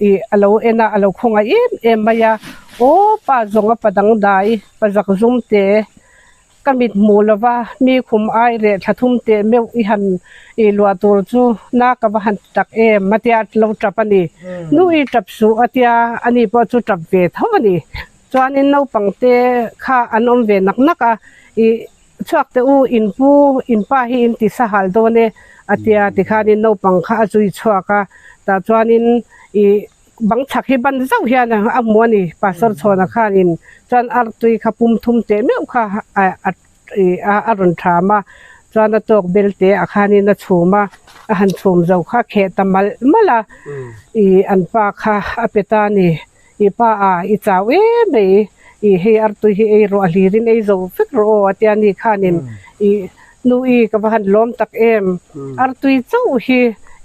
i a lo en a, a lo khawngaih em em mai a, Aw pa zawng a pa dangdai, pa zak zum te, ka mit hmuh lova mi khum ai reh thla thum teh meuh i han i luah tur chu na ka va han ti tak em a tia lo tap a ni. Nu i tap suh a tia, ani pawh chu tap ve tho a ni. Chuanin naupangte kha an awm ve nak nak a, Ih, chhuak teh u, in pu, in pa hi in ti sahal dawn e, a tia. Tikhanin naupang kha a zui chhuak a, tah chuanin ih, bang chhak hi ban zauh hian a hmu a ni, Pastor Chhawna khanin. Chuan artui kha pum thum teh meuh kha a a rawn tham a, chuan a tawk bel te ah khanin a chhum a, a han chhum zo kha kheh ta malh malh a, ih, an pa kha a pe ta a ni. I pa a, i chau em mai, i hei artui hi ei rawh a hlirin ei zo vek rawh aw a tia ni khanin i nu i ka va han lawm tak em, artui chauh hi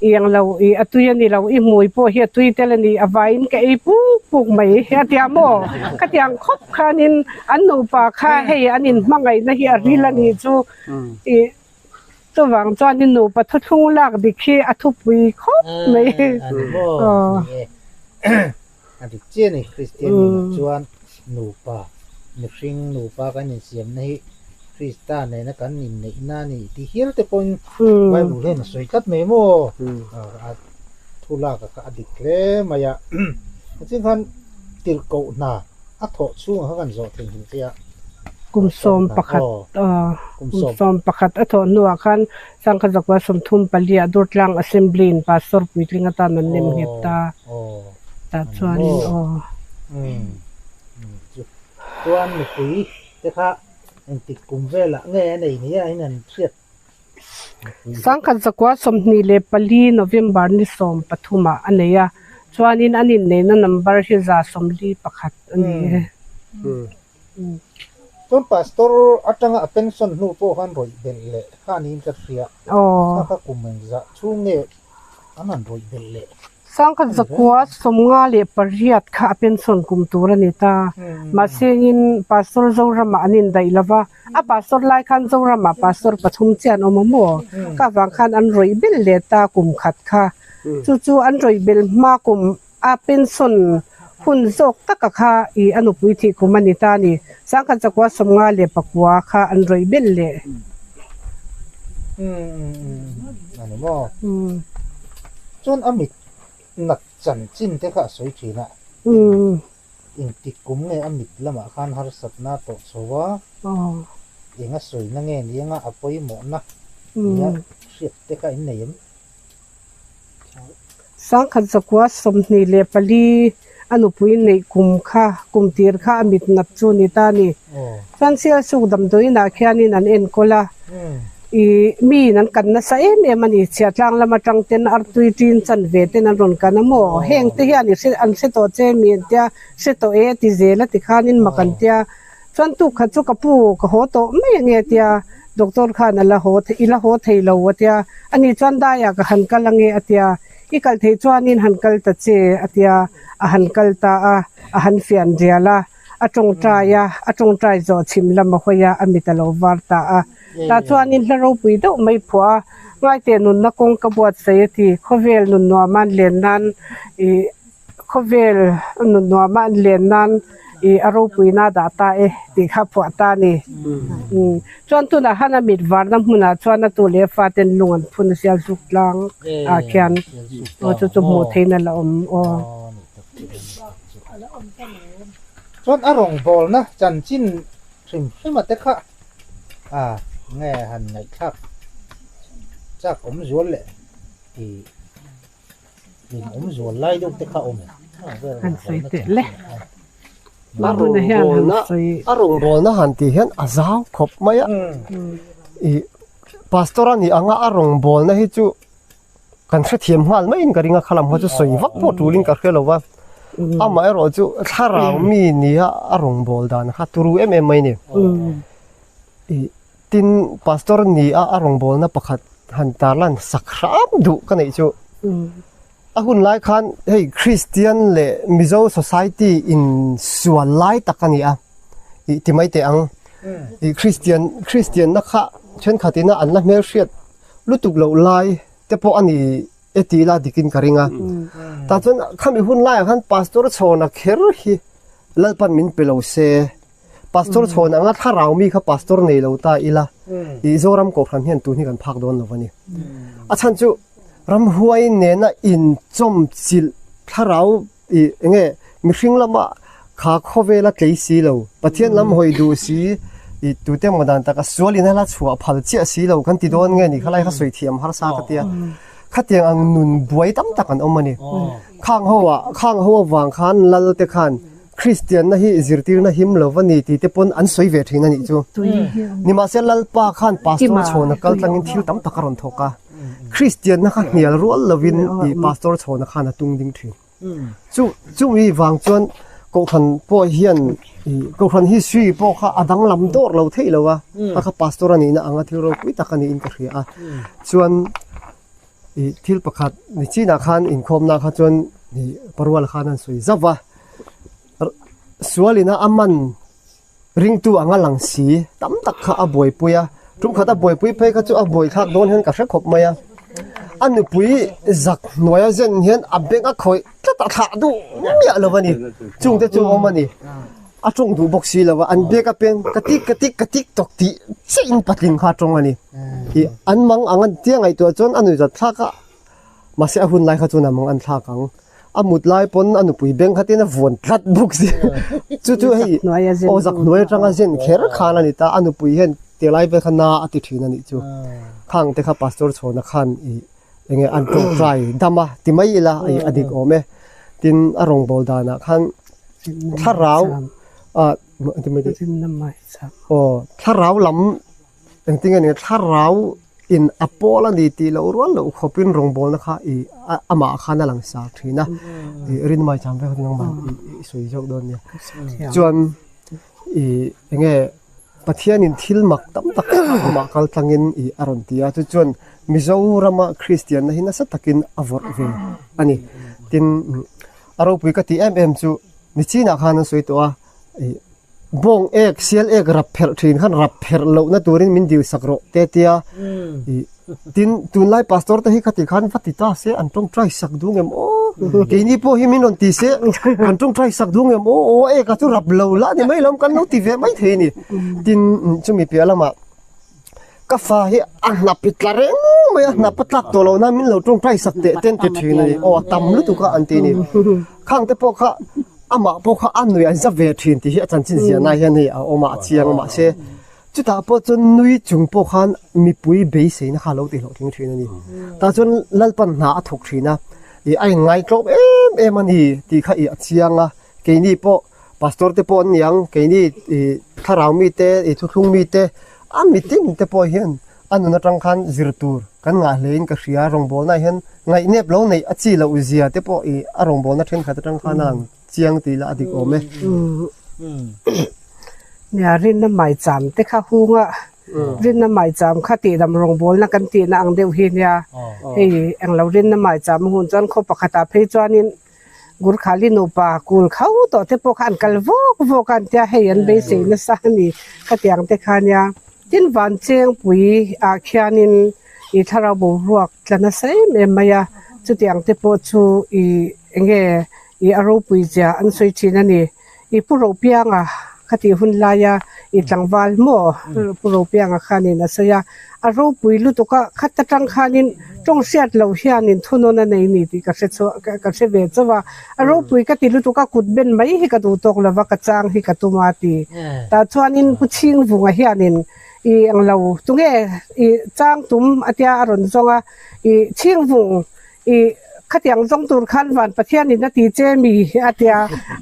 i ang lo, i a tui a ni lo, i hmui pawh hi a tui tel a ni, a vaiin ka ei puk puk mai a tia maw? Khatiang khawp khanin an nupa kha hei an inhmangaihna hi a ril a nih chu i chuvang chuanin nupa thuthlung lak dik hi a thupui khawp mai. A dik chiah a ni, Kristian nunah chuan nupa, mihring nupa kan insiamna hi Krista nena kan inneihna a ni tih hial te pawhin Bible hian a sawi tlat mai maw? A thu lak kha a dik hle mai a. Chutiang khan tirhkoh hna a thawh chhungah kha kan zawh thei hmu che a. Kum 11, kum 11 a thawh hnuah khan Sangkhat zakua 34 ah Durtlang Assembly in Pastor puitling atan an nem nghet ta. Tah chuanin aw. Chuan mipui te kha engtik kum velah nge a nei nia in an hriat. Sangkhat zakua 24 November ni 13 ah a nei a, chuanin an inneihna number hi 141 a ni e. Chuan pastor atanga a pension hnu pawh khan rawih belh leh kha niin ka hria. Kha kha kum engzah chhung nge an han rawih belh leh? Sangkhat zakua 58 kha a pension kum tur a ni ta. Mahsengin Pastor Zoramah an indaih lo va, a pastor lai khan Zoramah pastor pathum chiah an awm a maw? Ka avang khan an rawih belh leh ta kum khat kha. Chu chu an rawih belh hma kum a pension hun zawk taka kha i a nupui thih kum a ni ta a ni. Sangkhat zakua 59 kha an rawih belh leh. A ni maw? Chuan a mit nat chanchin te kha a sawi thin a, engtik kum nge a mit lamah khan harsatna a tawh chho a, eng a sawina nge ni anga a pawimawhna nia hriat te kha in nei em? 1924 a nupui neih kum kha kum tir kha a mit nat chu ni ta a ni. Chuan Sialsuk damdawiinah khianin an enkawl a, ih miin an kan nasa em em a ni. Chhiahtlang lam atang ten artui ṭin chan ve ten an rawn kan a maw? Heng te hian i hre an hre tawh che mi an tia, hre tawh e ti zel a ti khanin mak an tia. Chuan tuk khat chu ka pu ka haw tawh mai ange a tia, doctor khan a la haw i la haw thei lo a tia, ani chuan daiah ka han kal ange a tia, i kal theih chuanin han kal ta che a tia, a han kal ta a, a han fian rial a, a tawngtai a, a tawngtai zawh chhim lam a hawi a, a mit a lo var ta a. Tah chuanin hla ropui deuh mai phuah a, Ngaite nunna kawng ka buatsaih a ti, khawvel nun nuama an len nan ih Khawvel nun nuama an len nan ih a ropuina a dah ta e tih kha a phuah ta a ni. Chuan tunah khan a mit varna hmunah chuan a tu leh a faten lung an phun a sial zuk tlang ah khian aw chu chu hmuh theihna la awm aw. Chuan a rawngbawlna chanchin hrim hrim a te kha a nge han ngaihthlak chak awm zual leh ih. Han sawi teh le. A rawngbawlna a rawngbawlna han tih hian a zau khawp mai a ih pastor a nih anga a rawngbawlna hi chu kan hrethiam nghal maiin ka ring a khalam kha chu sawi vak pawh tulin ka hre lo va amaherawh chu thlarau mi nia a rawngbâwl dan kha turu em em mai a ni ih Tin, Pastor ni a a rawngbawlna pakhat han tarlan sak hram duh ka neih chu. A hun lai khan hei Kristian leh Mizo society in sual lai tak a ni a, ih ti mai teh ang. Ih Kristian Kristianna kha thenkhat ina an la hmelhriat lutuk loh lai te pawh a ni e tih ila dikin ka ring a. Tah chuan khami hun laiah khan Pastor chhawna kher hi Lalpan min pe lo se. Pastor chhawn anga thlarau mi kha pastor nei lo ta ila i Zoram Kohhran hian tun hi kan phak dawn lo a ni. A chhan chu ramhuai nena inchawm chilh thlarau i enge mihring lama kha khawvela tlei si lo, Pathian lam hawi duh si i tute emaw dan taka sual in a la chhuah phal chiah si lo kan ti dawn nge ni khalai kha sawi thiam harsa ka tia. Khatiang ang nun buai tam tak an awm a ni. Khang ho ah khang ho avang khan lal te khan Kristianna hi zirtirna him lo va ni tih te pawn an sawi ve thin a nih chu. Nimahse Lalpa khan Pastor Chhawna kal tlangin thil tam tak a rawn thawk a. Kristianna kha hnial rual lovin ih Pastor Chhawna khan a tung ding thin. Chu chumi vang chuan Kohhran pawh hian ih Kohhran history pawh kha a danglam dawr lo theih lo a. Kha kha Pastor a nihna anga thil ropui tak a niin ka hria a. Chuan ih thil pakhat ni chinah khan inkhawmna kha chuan ih parual khan an sawi zauh va sualina a man ringtu anga lang si tam tak kha a buaipui a tum khat a buaipui phei kha chu a buai thlak dawn hian ka hre khawp mai a a nupui zak hnuaia zen hian a beng a khawih tlat a thlah duh miah lo a ni chungte chu a awm a ni. A tawng duh bawk si lo a, an bag a peng ka tik ka tik ka tik tawk tih chiah in patling kha a tawng a ni. Ih an mang ang an tia ngaihtuah chuan a nuihzat thlak a, mahse a hun lai kha chuan a mang an thlak ang. A mut lai pawn a nupui beng kha tin a vuan tlat bawk si. Chu chu hei aw zak hnuai atanga zen kher khan a ni ta, a nupui hian ti lai vel kha na a ti thin a nih chu. Khang te kha Pastor Chhawna khan ih enge an tawngtai dam a ti mai ila ih a dik awm e. Tin a rawngbâwl danah khan thlarau ah aw thlarau lam engtin nge ni thlarau in a pawl a ni tih loh rual loh khawpin rawngbawlna kha ih amah khan a lang sar thin a ih rinmai cham vek nangmah ih i sawi zawk dawn nia chuan. I enge Pathianin thil mak tam tak amah kal tlangin i a rawn ti a, chu chuan Mizorama Kristianna hi nasa takin a vawrh ve a ni. Tin, a ropui ka tih em em chu nichinah khan an sawi tawh a, i bawng ek, sial ek rap pherh thin khan rap pherh lohna turin min dil sak rawh te tia i Tin, tunlai pastor te hi khati khan va ti ta se an tawngtai sak duh ngem aw. Keini pawh hi min rawn ti se kan tawngtai sak duh ngem aw aw eka chu rap lo la ni mai lo kan lo ti ve mai thei a ni. Tin, chumi piah lamah ka fa hi a hnap i tla reng mai a, hnap a tlak tawh lo nan min lo tawngtai sak teh ten ti thin a ni. Aw a tam lutuk a an ti a ni. Khang te pawh kha amah pawh kha a nuih an za ve thin tih hi a chanchin ziahna hian hei a awm a, a chiang a mahse Chutah pawh chuan nui chung pawh khan mipui beiseina kha a lo ti hlawhtling thin a ni. Tah chuan Lalpan hna a thawk thin a, ih a inngaihtlawm em em a ni tih kha ih a chiang a. Keini pawh Pastor te pawh an ni ang, keini ih thlarau mite, ih thuthlung mite, a mitin te pawh hian a nun atang khan zir tur kan ngah hlein ka hria. Rawngbawlna hian ngaihnep lo neih a chi loh zia te pawh ih a rawngbawlna thenkhat atang khan a lang chiang tih lah a dik awm e. Nia rinna maicham te kha hunga rinna maicham kha tihdam rawngbawlna kan tihna ang deuh hi nia hei englo rinna maicham a hun chuan khaw pakhatah phei chuanin Gurkhali nupa kul kho tawh te pawh kha an kal vawk vawk a an tia hei an beisei nasa a ni khatiang te kha nia tin Vanchengpui ah khianin ih thlarau boruak tla nasa em em mai a chutiang te pawh chu ih enge ih a ropui zia an sawi thin a ni. I Pu Ropianga kha tih hun laia i tlangval maw Pu Ropianga khanin a sawi a, a ropui lutuk a, khat atang khanin tawng hriat loh hianin thunawn a nei ni tih ka hre chhuah ka hre ve chauh a, a ropui ka ti lutuk a, kut ben mai hi ka duh tawk lova ka chang hi ka tum a ti. Tah chuanin Pu Chhingvunga hianin i englo tunge i chang tum a tia a rawn zawng a, i Chhingvung I khatiang zawng tur khan van Pathianin a ti che mi a tia,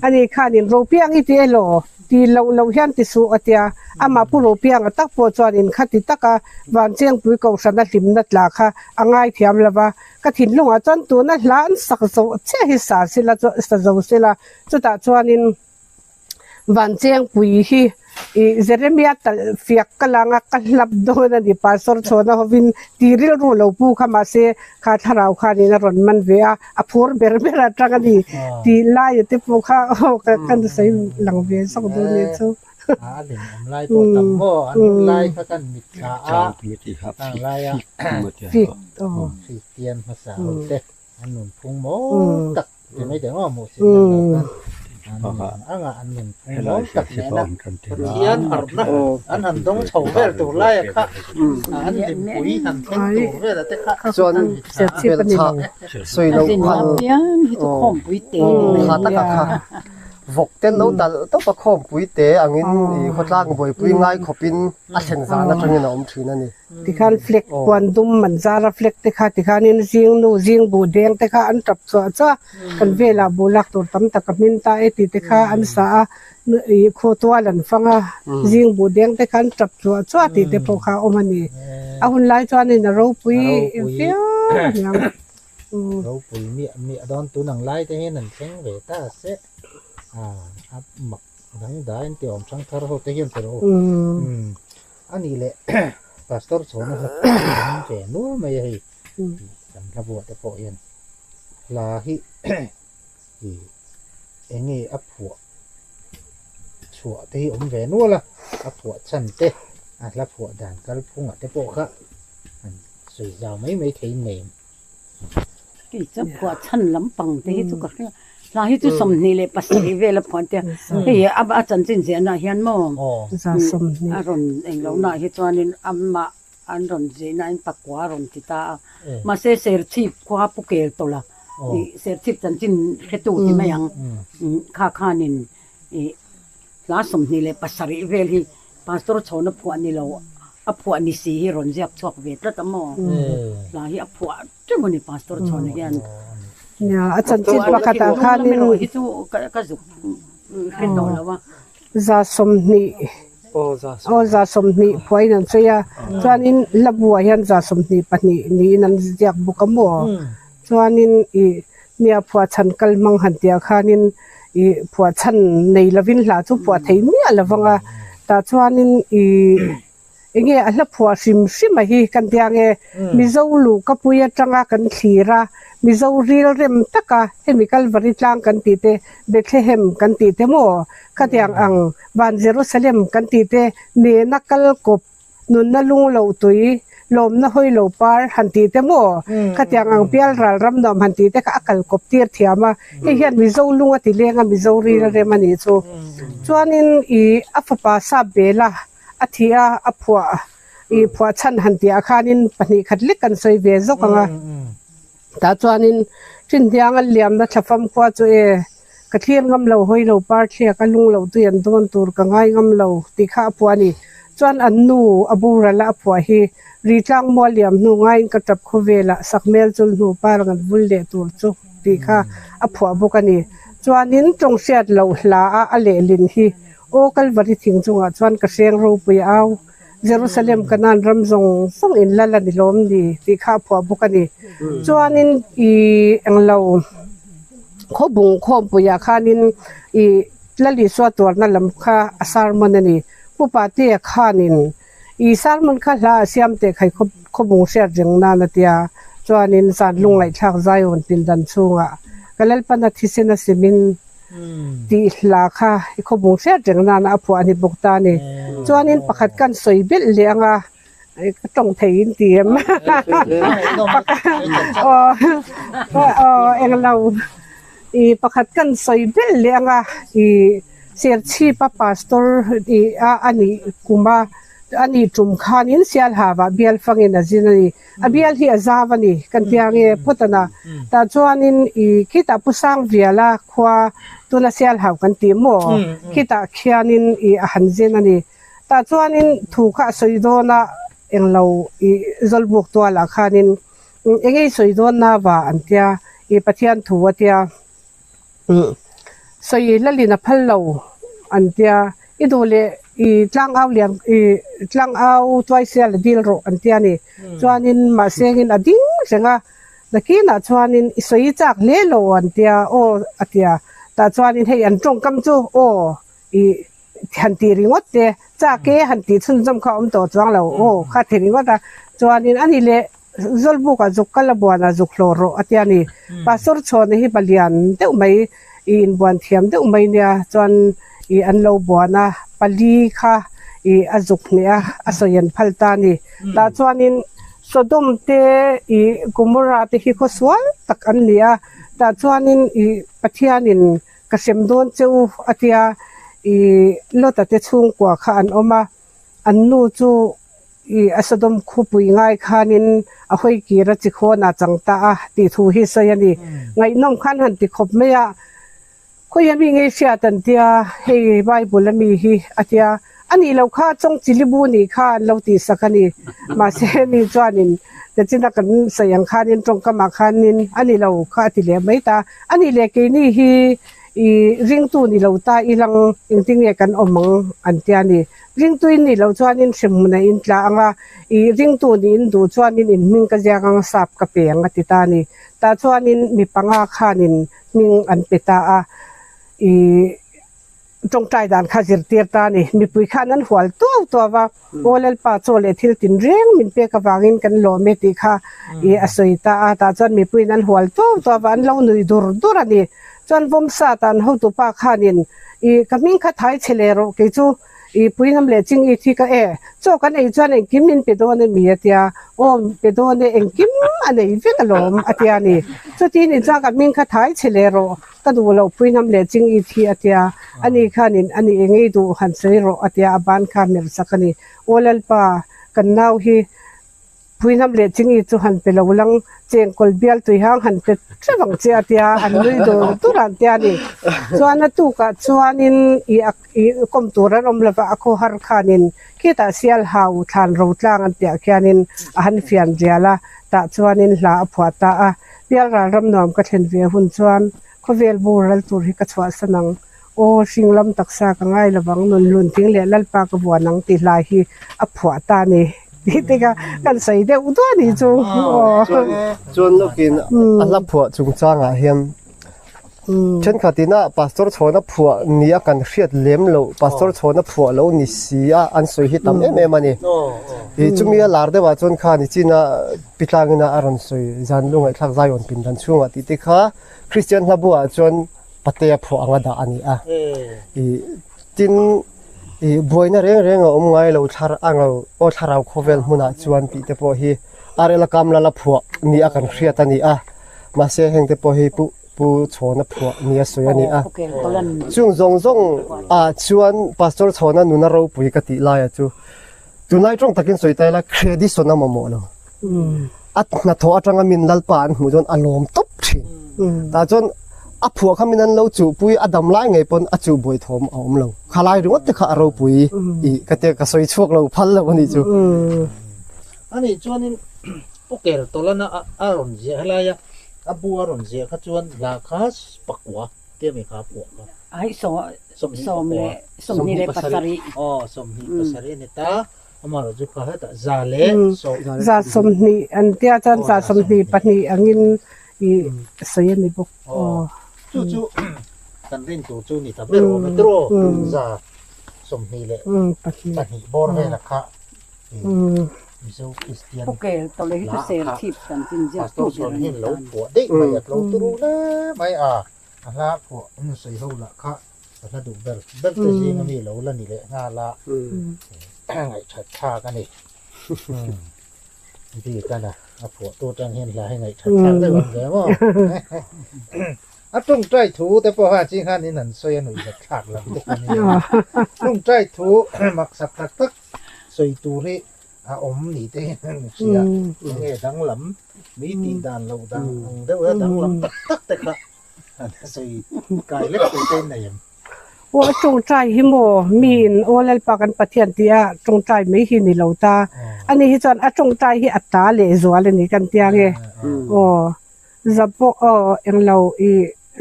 ani khanin Ropiang i ti elaw? Ti loh loh hian ti suh a tia, amah Pu Ropianga tak pawh chuanin khati taka van chengpui kohhrana hlimna tla kha a ngaithiam lo va, ka thinlungah chuan tuna hla an sak zo chiah hi sa sila sa zo sila, chutah chuanin. Vanchengpui hi ih Jeremia talh fiak ka lang a, ka hlap dawn a ni. Pastor chhuahna hovin ti rilru lo pu kha mahse kha thlarau khanin a rawn man ve a, a phur ber ber atang a ni tih laia te pawh kha aw ka kan sawi lang ve zawk dawn nia chu. A lem awm lai pawh tam maw an hun lai kha kan mitthla a ang lai a Kristian hmasa ho te an nunphung maw tak Ti mai teh maw hmuh sin nan lo khan an nun anga an nun phung mawi tak nena Pathian harhna an han dawng chho vel tur laia kha an hlimpui han thleng tur vela te kha chuan belchhah sawi loh phal kha taka kha vawk te lo talh tawp a khawmpui te angin ih khawtlang buaipui ngai khawpin a thlen zan atangin a awm thin a ni. Tikhan flag puan dum an zar a flag te kha tikhanin zing nu zing buh deng te kha an tap chhuah chhuah a kan velah buh lak tur tam tak a hmin ta e tih te kha an sa a ih khaw tual an fang a zing buh deng te kha an tap chhuah chhuah tih te pawh kha a awm a ni. A hun lai chuanin a ropui viau a niang. Ropui miah miah dawn tun ang lai te hian an thleng ve ta se a mak dangdai an ti awm hrang thar ho te hian tawh A nih leh Pastor chhawna hla an ve nual mai a hei kan hla buah te pawh hian hla hi ih eng nge a phuah chhuah te hi awm ve nual a, a phuah chhan te a hla phuah dan kalphungah te pawh kha an sawi zau mai mai thei nei. Kei chu phuah chhan lampang te hi chu ka hria hla hi chu 27 vel a phuah tia hei a chanchin ziahna ah hian maw a rawn eng lo na ah hi chuanin amah an rawn zihna in pakua a rawn ti ta a mahse serchhip khua pu kel tawlh a ih serchhip chanchin hretu ti mai ang kha khanin ih hla 27 vel hi Pastor chhawna phuah ni lo, a phuah ni si hi rawn ziak chhuak ve tlat a maw? Hla hi a phuah teuh a ni Pastor chhawna hian. Nia, a chanchin pakhatah khanin hi chu ka zuk hre tawh lo a. 120 aw 120 phuahin an sawi a, chuanin hla buah hian 122 niin an ziak bawk a maw? Chuanin ih nia phuah chhan kal hmang han tih ah khanin. Ih phuah chhan nei lovin hla chu phuah thei miah lo vang a, tah chuanin ih eng nge a hla phuah hrim hrim a hi kan tia nge Mizo luh ka pui atanga kan thlir a, Mizo ril rem taka hemi Kalvari tlang kan tih te, Bethlehem kan tih te maw khatiang ang Van Jerusalem kan tih te nena kal kawp Nunna lung lo tui, lawmna hawi lo par han tih te maw? Khatiang ang pial ral ram nuam han tih te kha a kal kawp tir thiam a, hei hian Mizo lung a ti leng a, Mizo ril a rem a nih chu. Chuanin ih a fapa sap bela a thih a, a phuah ih phuah chhan han tihah khanin pahnih khat lek kan sawi ve zawk ang a. Tah chuanin Ṭinhniang a liamna thlafam khua chu e, ka thlir ngam lo, hawi lo, par thliak a lung loh tui an dawn tur ka ngai ngam lo tih kha a phuah a ni. Chuan an nu a boral a a phuah hi Ritlang mual liam hnu ngaiin ka ṭap khawvelah sakhmel chul hnu par ngat vul leh tur chu tih kha a phuah bawk a ni. Chuanin ṭawng hriat loh hla a a lehlin hi Aw Kalvari thing chungah chuan ka hreng ropui au. Jerusalem Kanaan ram zawng zawng in lal a ni lawm ni tih kha a phuah bawk a ni. Chuanin i englo khawbung khawmpuiah khanin i Lal Isua tuarna lam kha a sermon a ni. Pu Patea khanin i sermon kha hla a siam teh khai khawbung hriat reng nan a tia. Chuanin zan lungngaihthlak Zion pindan chhungah ka Lalpana thisen a simin tih hla kha i khawbung hriat reng nana a phuah a ni bawk ta a ni. Chuanin pakhat kan sawi belh leh ang a, ka tawng thei in ti em? Aw englo i pakhat kan sawi belh leh ang a, i Serchhipa pastor i a nih kuma a nih tum khanin Sialhava bial fangin a zin a ni. A bial hi a zau a ni, kan tia nge phawt a na. Tah chuanin i khitah Pu Sangviala khua tuna Sialhau kan tih maw? Khitah khianin i a han zen a ni. Tah chuanin thu kha a sawi dawn a, englo i Zawlbuk tualah khanin eng ei sawi dawn na va an tia, i Pathian thu a tia. Sawi lalin a phal lo an tia, i duh leh i tlangau lian i tlangau tuaisial a dil rawh an tia ni. Chuanin mahse engin a ding reng a, nakinah chuanin i sawi chak hle lo an tia aw a tia, tah chuanin hei an tawngkam chu aw i han tih ringawt te, chak e han tih chhunzawm kha a awm tawh chuang lo aw kha ti ringawt a, chuanin ani leh Zawlbuk ah zuk kal a buan ah zuk hlawh rawh a tia ni. Pastor Chhawna hi palian deuh mai i inbuan thiam deuh mai nia chuan i an lo buan a, pali kha i a zuk hneh a, a sawi an phal ta a ni. Tah chuanin Sodom te i Gomorrah te hi khawsual tak an ni a, tah chuanin i Pathianin ka hrem dawn che u a tia i Lota te chhungkua kha an awm a, an nu chu i a Sodom khupui ngai khanin a hawi kir a chi khawn a chang ta a tih thu hi sawi a ni. Ngaihnawm khan han ti khawp mai a, khawi ami ngei hriat an tia, hei Bible ami hi a tia, a nih loh kha chawng chi libu nih kha an lo tihsak a ni. Mahse mi chuanin Techina kan sawi ang khanin tawngkamah khanin a ni lo kha a ti leh mai ta. A nih leh keini hi i ringtu ni lo ta ilang engtin nge kan awm ang an tia ni. Ringtuin nih loh chuanin hremhmun a intla ang a, i ringtu nih in duh chuanin in hming ka ziak ang a sap ka pe ang a ti ta a ni. Tah chuanin mi panga khanin hming an pe ta a, i tawngtai dan kha zirtir ta a ni. Mipui khan an hual tuau tuau a, Aw Lalpa chaw leh thil tinreng min pek avangin kan lawm e tih kha i a sawi ta a, tah chuan mipuiin an hual tuau tuau a, an lo nui dur dur a ni. Chuan Vawmsat an hotupa khanin i ka hming kha thai chhe leh rawh kei chu I puinam leh ching i thi ka e, chaw kan ei chuan engkim min pe dawn a mi a tia, aw pe dawn e engkim a nei vek alawm a tia ni. Chutin in chuan ka hming kha thai chhe leh rawh, ka duh loh puinam leh ching i thi a tia, ani khanin ani engei duh han sawi rawh a tia a ban kha hmer sak a ni. Aw Lalpa, kan nau hi Puihnam leh chingi chu han pe lo lang, chengkawl bial tui hang han pe hrep ang che a tia, an nui dur dur an tia a ni. Chuan a tukah chuanin i a i kawm tur an awm lova a khawhar khanin khitah sial hau thlan ro tlang an piah khianin a han fian rial a, tah chuanin hla a phuah ta a. Pial ral ram nuam ka thlen ve hun chuan khawvel boral tur hi ka chhuahsan ang. Aw hring lam taksa ka ngai lovang nun lun thing leh Lalpa ka vuan ang tih hlai hi a phuah ta a ni tih te kha kan sawi deuh duah a ni chu aw. Chuan lawkin a hla phuah chungchangah hian Thenkhatin a Pastor Chhawna phuah nia kan hriat lem loh, Pastor Chhawna phuah lo ni si a an sawi hi tam em em a ni. Ih chumi a lar deuhah chuan khan i china pi tlangina a rawn sawi zan lu ngaihthlak Zion pindan chhungah tih te kha Kristian hla buah chuan Patea phuah anga dah a ni a. Ih tin ih buaina reng reng a awm ngai lo thlar a ngo aw thlarau khawvel hmunah chuan tih te pawh hi Arela Kamlala phuah nia kan hriat a ni a. Mahse heng te pawh hi Pu Pu Chhawna phuah nia sawi a ni a. Chung zawng zawng ah chuan Pastor Chhawna nuna ropui ka tih laia chu tunlai tawng takin sawi ta ila credit sawn a mamawh lo. A hnathawh atanga min Lalpa an hmuh chuan a lawm tawp thin. Tah chuan a phuah kha min an lo chuhpui a dam lai ngei pawn a chuh buai thawm a awm lo. Kha lai ringawt te kha a ropui ih ka tia ka sawi chhuak lo phal lo a nih chu. Ani chuanin Pu Keltawlana a rawn ziah helai a, a bu a rawn ziah kha chuan hla kha pakua tia mi kha a phuah kha. Ai 28. Aw 27 a ni ta, amaherawh chu kha hetah za leh sawm. Za 20 an tia chuan za 22 angin i sawi a ni bawk. Aw chu chu kan rin tur chu ni ta ber awm e tiraw za 22 bawr vela kha. Mizo Kristian hla kha Pastor chuan hian lo phuah daih mai a, tlo turu hle mai a, a hla phuah an sawi ho lah kha ka hla duh ber ber te zing ami lo la ni leh nghal a, ngaihthat thlak a ni. Bik a na a phuah tu atang hian hla hi ngaihthat thlak deuh ang ve maw. A tawngtai thu te pawh kha ching khan in an sawi a nuih zat thlak lam te kha a ni a, tawngtai thu maksak tak tak sawi tur hi a awm ni te hian an hria enge danglam mi tih dan loh dan ang deuh a danglam tak tak te kha an sawi kai lek tur te in nei em. Aw a tawngtai hi maw mi in aw Lalpa kan Pathian tih a tawngtai mai hi ni lo ta ani hi chuan a tawngtai hi a ta leh zual a ni kan tia nge aw Zabawk aw englo i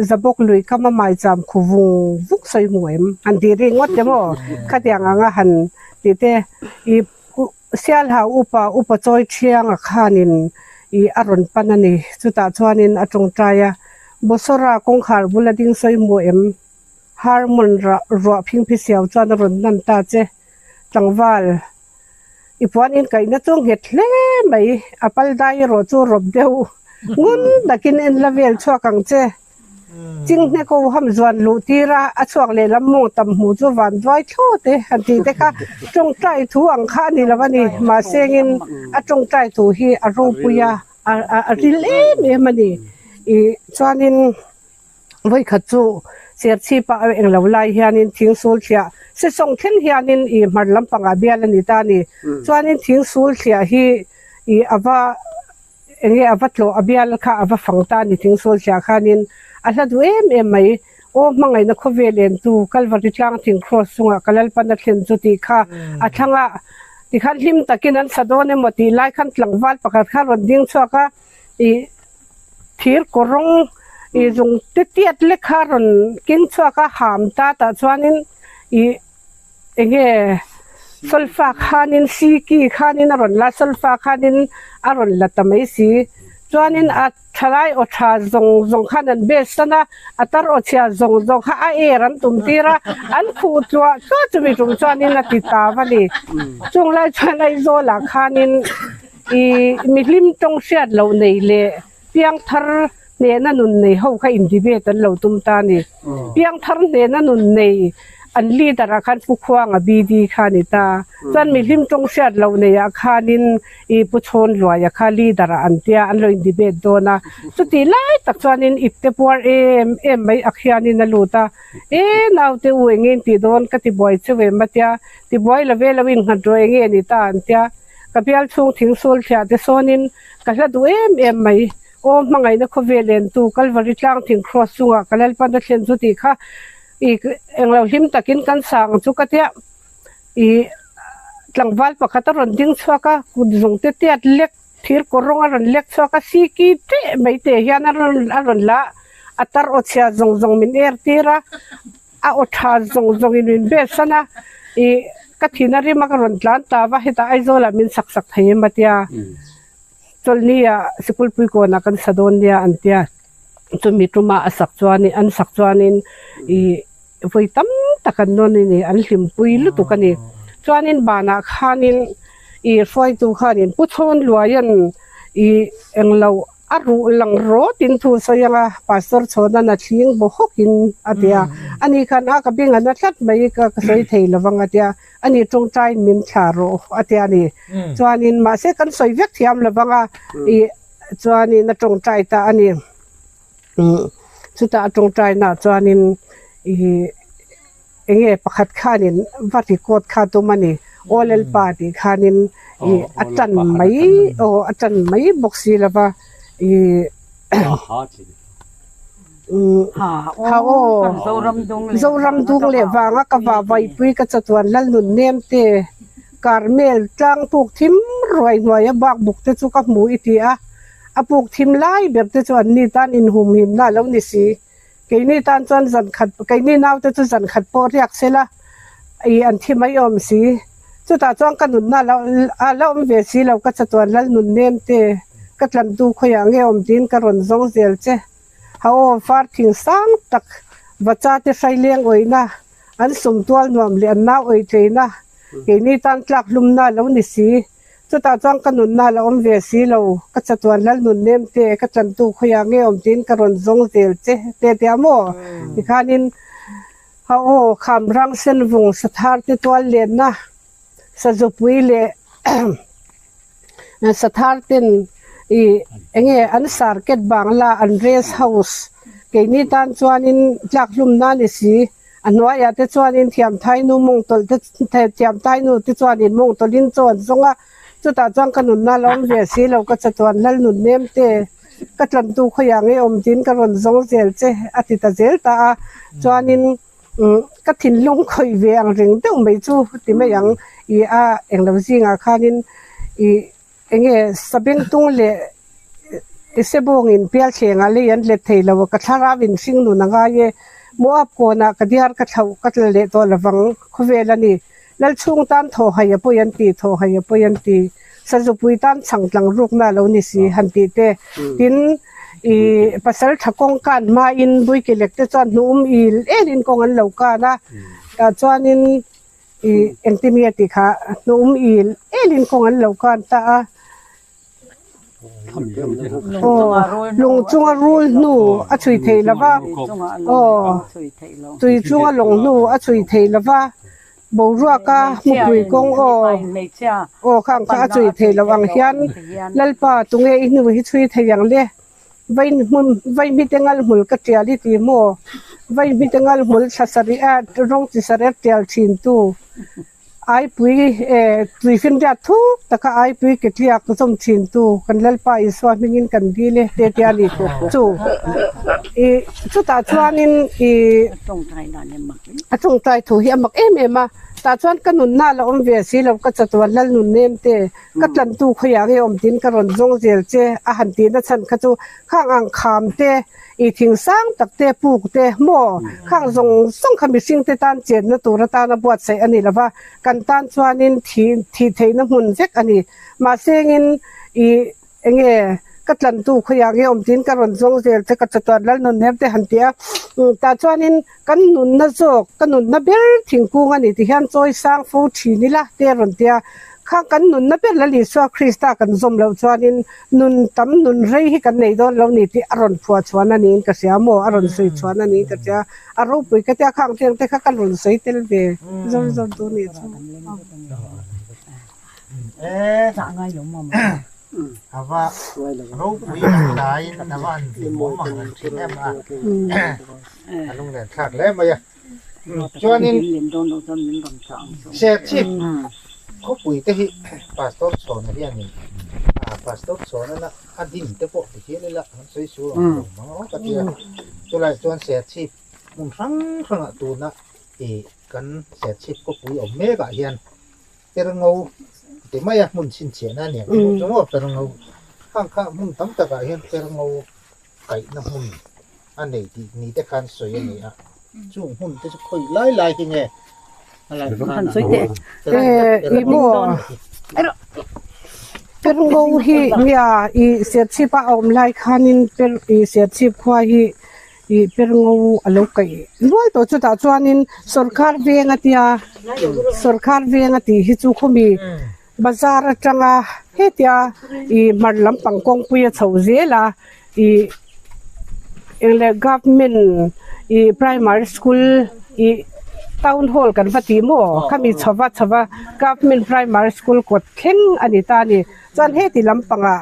Zabawk lui kam a maicham khu vung vung sawi hmu em? Han tih ri ngawt em aw? Khatiang anga han tih te i Sialhau upa upa chawi thianga khanin i a rawn pan a ni. Chutah chuanin a tawngtai a, Bosora kawngkhar bula ding sawi hmu em? Harmon ruah phingphi siau chuan a rawn hnan ta che. Tlangval. I puan in kaihna chu nghet hle mai, a pal dai erawh chu rawp deuh ngun takin en la vel chhuak ang che. Chinghne ko ham zuan luh tir a, a chhuak lehlam mawng tam hmuh chu van duai thlawt e han tih te kha tawngtai thu ang kha a ni lo a ni. Mahse engin a tawngtai thu hi a ropui a, a ril em em a ni. Ih chuanin. Vawikhat chu Serchhip ah eng lo lai hianin thingsul thliah sesawng thleng hianin ih hmar lampangah bial a ni ta a ni. Chuanin thingsul thliah hi ih a va eng nge a va tlawh a bial kha a va fang ta a ni thingsul thliah khanin a hla duh em em mai. Aw hmangaihna khawvel entu Kalvari tlang thing cross chungah ka Lalpan a thlen chu tih kha a thlang a, tikhan hlim takin an sa dawn emaw tih lai khan tlangval pakhat kha a rawn ding chhuak a. Ih thir kawrawng ih zung te tiat lek kha rawn keng chhuak a ham ta tah chuanin ih eng nge solfa khanin siki khanin a rawn la solfa khanin a rawn la ta mai si chuanin a thalai aw tha zawng zawng khan an bes tan a a tar aw chhia zawng zawng kha a er an tum tir a an khuh tluah tluah chumi tum chuanin a ti ta va ni chung lai chuan Aizawl ah khanin. I mihlim tawng hriat loh nei leh piangthar hnehna nun nei ho kha in debate an lo tum ta a ni. Piangthar hnehna nun nei an leader ah khan Pu Khuanga BD kha a ni ta. Chuan mihlim tawng hriat loh nei ah khanin i Pu Chhawn Luaia kha leader ah an tia an lo in debate dawn a. Chutih lai tak chuanin ipte puar em em mai ak hianin a lut a, E naute u enge in tih dawn ka ti buai cheu em a tia, ti buai lo ve lo in nghat rawh enge a ni ta an tia. Ka bial chhung thing sul thliah te sawnin ka hla duh em em mai. Aw hmangaihna khawvel entu Kalvari tlang thing cross chungah ka Lalpan a thlen chu tih kha i englo hlim takin kan sang chu ka tia i tlangval pakhat a rawn ding chhuak a, kut zung te tiat lek thir kawr rawng a rawn lek chhuak a, siki teh mai te hian a rawn a rawn la a tar aw chhia zawng zawng min er tir a. A aw tha zawng zawngin min bet san a, ih ka thin a rim a ka rawn tlan ta va hetah Aizawlah min sak sak thei em a tia, chawlhni ah sikul puikawnah kan sa dawn nia an tia. Chumi tuma a sak chuanin an sak chuanin ih vawi tam tak an nawn a ni, an hlimpui lutuk a ni. Chuanin banah khanin ih hruaitu khanin Pu Chhawn Luaia'n ih englo a ruh lang rawtin thu sawi anga Pastor Chhawna'n a thling baw hawkin a ti a, ani khan a ka beng a na tlat mai ka ka sawi thei lovang a ti a, ani tawngtaiin min thlah rawh a ti a ni. Chuanin mahse kan sawi vek thiam lovang a ih. Chuanin a tawngtai ta a ni. Chutah a tawngtainaah chuanin ih eng nge pakhat khanin va record kha tum a ni. Aw Lalpa tih khanin ih a tan mai aw a tan mai bawk si lo va ih Ha aw Zoram dung leh vanga ka vah vaipui ka chatuan Lalnun nem te Carmel tlang puk thim ruai hnuaia bak buk te chu ka hmu i ti a, a puk thim lai ber te chu an ni tan inhumhimna a lo ni si. Keini tan chuan zan khat keini naute chu zan khat pawh riak sela i an thi mai awm si. Chutah chuan ka nunna a la awm ve si lo ka chatuan Lalnun nem te ka tlantu khawiah nge awm tiin ka rawn zawng zel che. Ha aw far thing sang tak vacha te hrai leng awihna an sum tual nuam leh an nau awih theihna keini tan tlak hlumna a lo ni si. Chutah chuan ka nunna a la awm ve si lo ka chatuan Lalnun nem te ka tlantu khawiah nge awm tiin ka rawn zawng zel che te tia maw tikhanin ha aw kham rang sen vung sathar te tual lenna sazupui leh Sathar ten ih enge an sarket bangla an rest house keini tan chuanin tlak hlum na ni si a hnuaiah te chuanin thiamthainu mawng tawlh te thiamthainu te chuanin mawng tawlhin chaw an zawng a chutah chuan ka nunna a lo awm ve si lo ka chatuan lal nun nem te ka tlantu khawiah nge awm tiin ka rawn zawng zel che a ti ta zel ta a chuanin. Ka thinlung khawih ve ang reng deuh mai chu ti mai ang ih a englo zingah khanin ih enge sabengtung leh sebawngin pialthlengah lei an let thei lo a ka thlarau in hring nun a ngai e Moab kawnah ka diar ka thlauh ka tla leh tawh lovang khawvel a ni Lalchhung tan thaw hai a pawi an ti thaw hai a pawi an ti Sazupui tan chhangtlang rukna a lo ni si han tih te tin Ih pasal tha kawng kan hmain Buikelek te chuan hnuum il elin kawng an lo kan a, tah chuanin ih engtin nge tih kha hnuum il elin kawng an lo kan ta a. Aw lung chunga rul hnu a chhui thei lo va, aw tui chunga lawng hnu a chhui thei lo va. Boruaka hmupui kawng aw aw khang kha a chhui thei lo ang hian Lalpa tunge i hnu hi chhui thei ang le vai hmun vai hmite ngal hmul ka tial i ti maw vai hmite ngal hmul thla sarih a rawng chi sarih a tial thin tu aipui eh tuifinriat thuk taka aipui ke tliak zawm thin tu kan Lalpa Isua hmingin kan dil e te tia ni chu ih chutah chuanin ih. A tawngtai thu hi a mak em em a, tah chuan ka nunna a la awm ve si lo, ka chatuan lal nun nem te, ka tlantu khawiah nge awm tiin ka rawn zawng zel che a han tihna chhan kha chu khang ang kham te, i thing sang tak te, puk te maw khang zawng zawng kha mihring te tan chenna tur atana buatsaih a ni lo va, kan tan chuanin thih thih theihna hmun vek a ni. Mahse engin i. Enge ka tlantu khawiah nge awm tiin ka rawn zawng zel che ka chatuan lal nun hem te han ti a, tah chuanin kan nunna zawk ka nunna ber thingkung a ni ti hian chawi sang fo thin ila te a rawn ti a, kha kan nunna ber Lal Isua Krista kan zawm loh chuanin nun tam nun rei hi kan nei dawn lo ni tih a rawn phuah chhuan a niin ka hria maw a rawn sawi chhuan a niin ka hria a ropui ka tia khang teng te kha ka rawn sawi tel ve zawr zawr duh nih chu. Ava ropui ang laiin ava han hlimawm ang reng thin em a, a lunglen thlak hle mai a. Chuanin Serchhip khawpui te hi Pastor Chhawna hianin Pastor Chhawna a din te pawh ti hial ila an sawi sual ang lo mang rawh ka ti a. Chulai chuan Serchhip hmun hrang hrangah tuna kan Serchhip khawpui awm mekah hian Perngo ti mai a hmun chhinchhiahna a ni ang tih chu maw Perngo khang kha hmun tam takah hian Perngo kaihna hmun a nei tih ni te khan sawi a ni a chung hmun te chu khawi lai lai hi nge Han sawi teh. Eh, i maw? Perngo hi nia i Serchhip a awm lai khanin per i Serchhip khua hi i Perngo a lo kaih nual tawh chutah chuanin sawrkar veng a tia sawrkar veng a tih hi chu khawmi bazar atanga hetia i hmar lampang kawngpui a chho zel a i eng leh government i primary school i town hall kan va tih maw khami chhova chhova government primary school kawt thleng a ni ta a ni chuan heti lampangah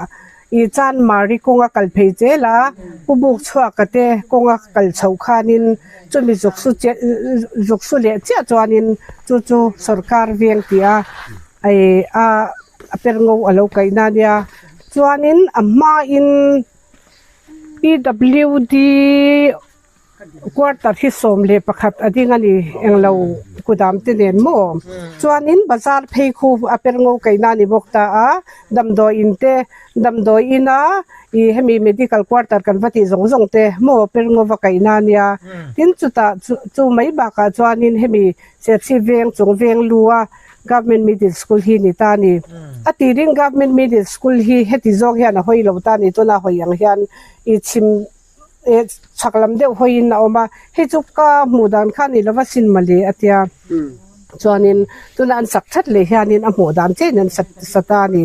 i chanmari kawnga kal phei zel a pu buk chhuaka te kawnga kal chho khanin chumi zuk su che zuk su leh chiah chuanin chu chu sawrkar veng tih a ih a a per ngo a lo kaihna a nia chuanin a hmain P W D quarter hi 11 a ding a ni englo kudam te nen maw chuanin bazar phei khu a per ngo kaihna a ni bawk ta a damdawi in te damdawi ina ih hemi medical quarter kan va tih zawng zawng te maw per ngo va kaihna a nia tin chutah chu chu mai bakah chuanin hemi Serchhip veng chung veng lu a Government Middle School hi ni ta a ni. A tirin Government Middle School hi heti zawk hian a hawi lo ta a ni. Tuna hawi ang hian i chhim eh chhak lam deuh hawiin a awm a, hei chu ka hmuh dan kha a ni lova sin mawle a tia. Chuanin tuna an sak that leh hianin a hmuh dan chiahin an sa ta a ni.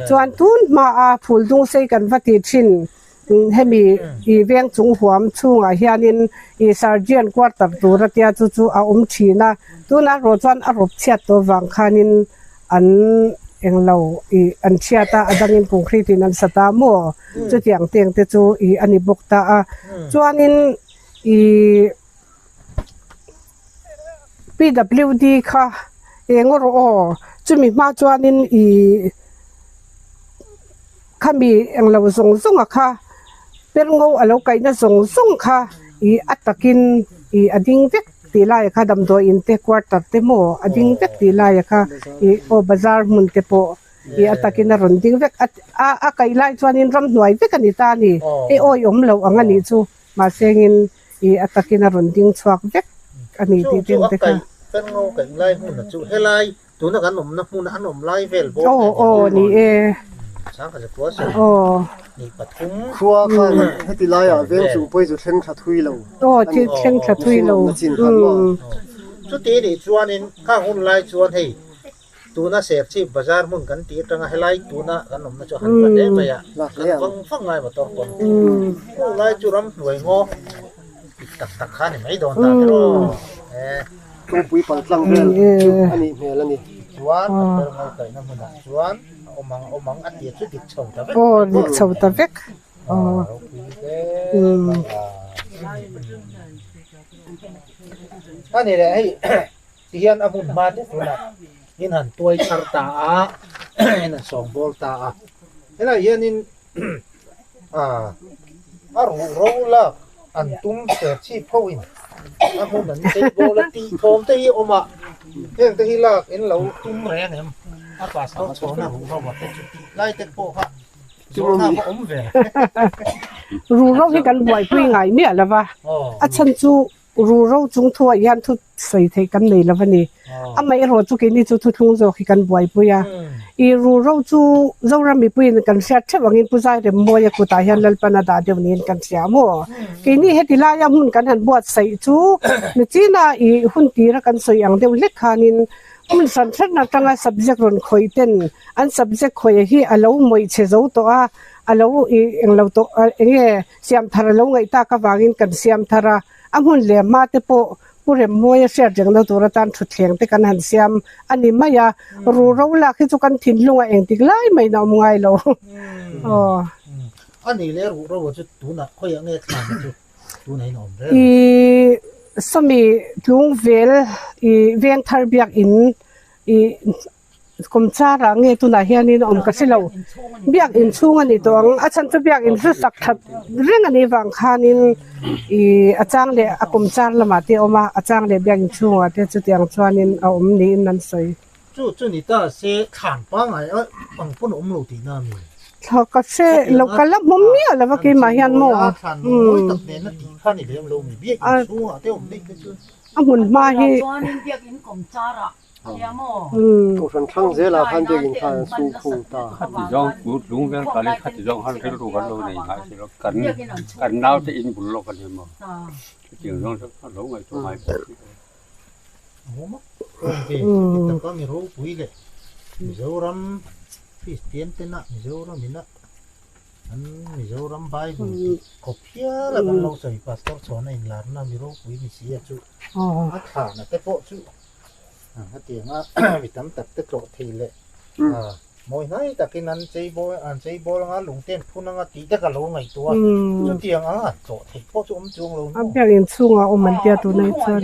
Chuan tun hmaa phul dung sei kan va ti thin. Hemi i veng chung huam chhungah hianin i surgeon quarter tur a tia chu chu a awm thin a, tunah erawh chuan a rawp chhiat tawh vang khanin an englo ih an chhiat a, a dangin concrete in an sa ta maw chutiang teng te chu ih a ni bawk ta a, chuanin ih P W D kha eng erawh aw chumi hma chuanin ih. Khami englo zawng zawng a kha perngo a lo kaihna zawng zawng kha ih a takin ih a ding vek tih lai a kha damdawi in te quarter te maw a ding vek tih lai a kha ih aw bazar hmun te pawh ih a takin a rawn ding vek a a a kaih lai chuanin ramhnuai vek a ni ta a ni hei awi awm loh ang a nih chu mahse engin ih a takin a rawn ding chhuak vek a ni tih te ang te kha. Perngo kaih lai hmun a chu helai Tuna kan awmna hmuna an awm lai vel bawk nen Aw ni e. Chang kha zakua sawi ni pathum. Khua khan heti laiah veng chung pawh hi chu thleng thla thui lo. Aw thleng thla thui lo. Chuti nih chuanin khang hun lai chuan hei tuna Serchhip bazar hmun kan tih atanga helai tuna kan awmna chu a han hla hle mai a, kan vang vang lai motor pawn. Khung lai chu ramhnuai ngaw dik tak tak kha a ni mai dawn ta tiraw. Kawngpui pal tlang vel chu a nih hmel a ni. Chuan a ber ngo kaihna hmunah chuan a awm ang awm ang a tia chu dik chho ta vek. Aw dik chho ta vek. Aw ropui hle mai a. A ni leh hei ti hian a hmun hma te tunah in han tuai thar ta a in han sawngbawl ta a helaiah hianin A ruh ro lak an tum ser chhip ho in a hmun an chei bawl a tih thawm te hi a awm a, heng te hi lak in lo tum reng em? A pastor chhawna ruh ro a te chu tih lai te pawh kha zawhna a va awm ve. Ruh ro hi kan buaipui ngai miah lo va, a chhan chu Ru ro chung thuah hian thu sawi theih kan nei lo a ni. Amaherawh chu keini chu thuthlung zawk hi kan buaipui a. I ru ro chu Zoram mipuiin kan hriat theuh angin Pu Zairemmawia kutah hian Lalpan a dah deuh niin kan hria maw? Keini heti laia hmun kan han buatsaih chu Nichina i hun tira kan sawi ang deuh hlek khanin hmun hran hran atanga subject rawn khawih ten an subject khawih hi a lo mawih chhe zo tawh a, a lo i englo tawh eng nge Siam thar a lo ngaih tak avangin kan siam thar a, a hmun leh hma te pawh Pu Remmawia hriat rengna tur atan thutthleng te kan han siam a ni mai a, ru ro lak hi chu kan thinlungah engtik lai maiin a awm ngai lo. Aw. A nih leh ruh ro chu tunah khawiah nge thlan chu tunah in a awm reng? I sawmi tlung vel i veng thar biakin i Kumchar ah nge tunah hianin a awm ka hre lo. Biak inchhung a ni tawh ang. A chhan chu biak in hlu sak that reng a nih vang khanin ih a chang leh a kumchar lamah te a awm a, a chang leh biak inchhungah te chutiang chuanin a awm niin an sawi. Chu chu ni ta se thlan pangngai a ang pawn a awm lo tihna a mi? Thla ka hre lo ka la hmu miah lo va keimah hian maw? Thlan mawi tak nena tih kha ni lem lo mi biak inchhungah te a awm daih te chu. A hmun hma hi. Chuanin biak in kumchar ah. Kohhran thlang zelah khan biakin khan an sung khung ta. Khati zawng lung vel kal in khati zawng han rilru kan lo nei ngai si lo. Kan kan naute in bul lawk a ni maw? Chutiang zawng chu a lo ngaihtuah ngai pawh si lo. Taka mi ropui leh Mizoram Kristian tena Mizoram ina an Mizoram Bible tih khawp hial a kan lo sawi Pastor Chhuana inlarna mi ropui ni si a chu a thlana te pawh chu hetianga mi tam tak te tlawh thei leh mawi hnai takin an cheibawl an cheibawl anga lungte an phun anga tih te ka lo ngaihtuah a chutiang anga an tlawh theih pawh chu awm chuang lo maw. A biak inchhungah awm an tia tunah chuan.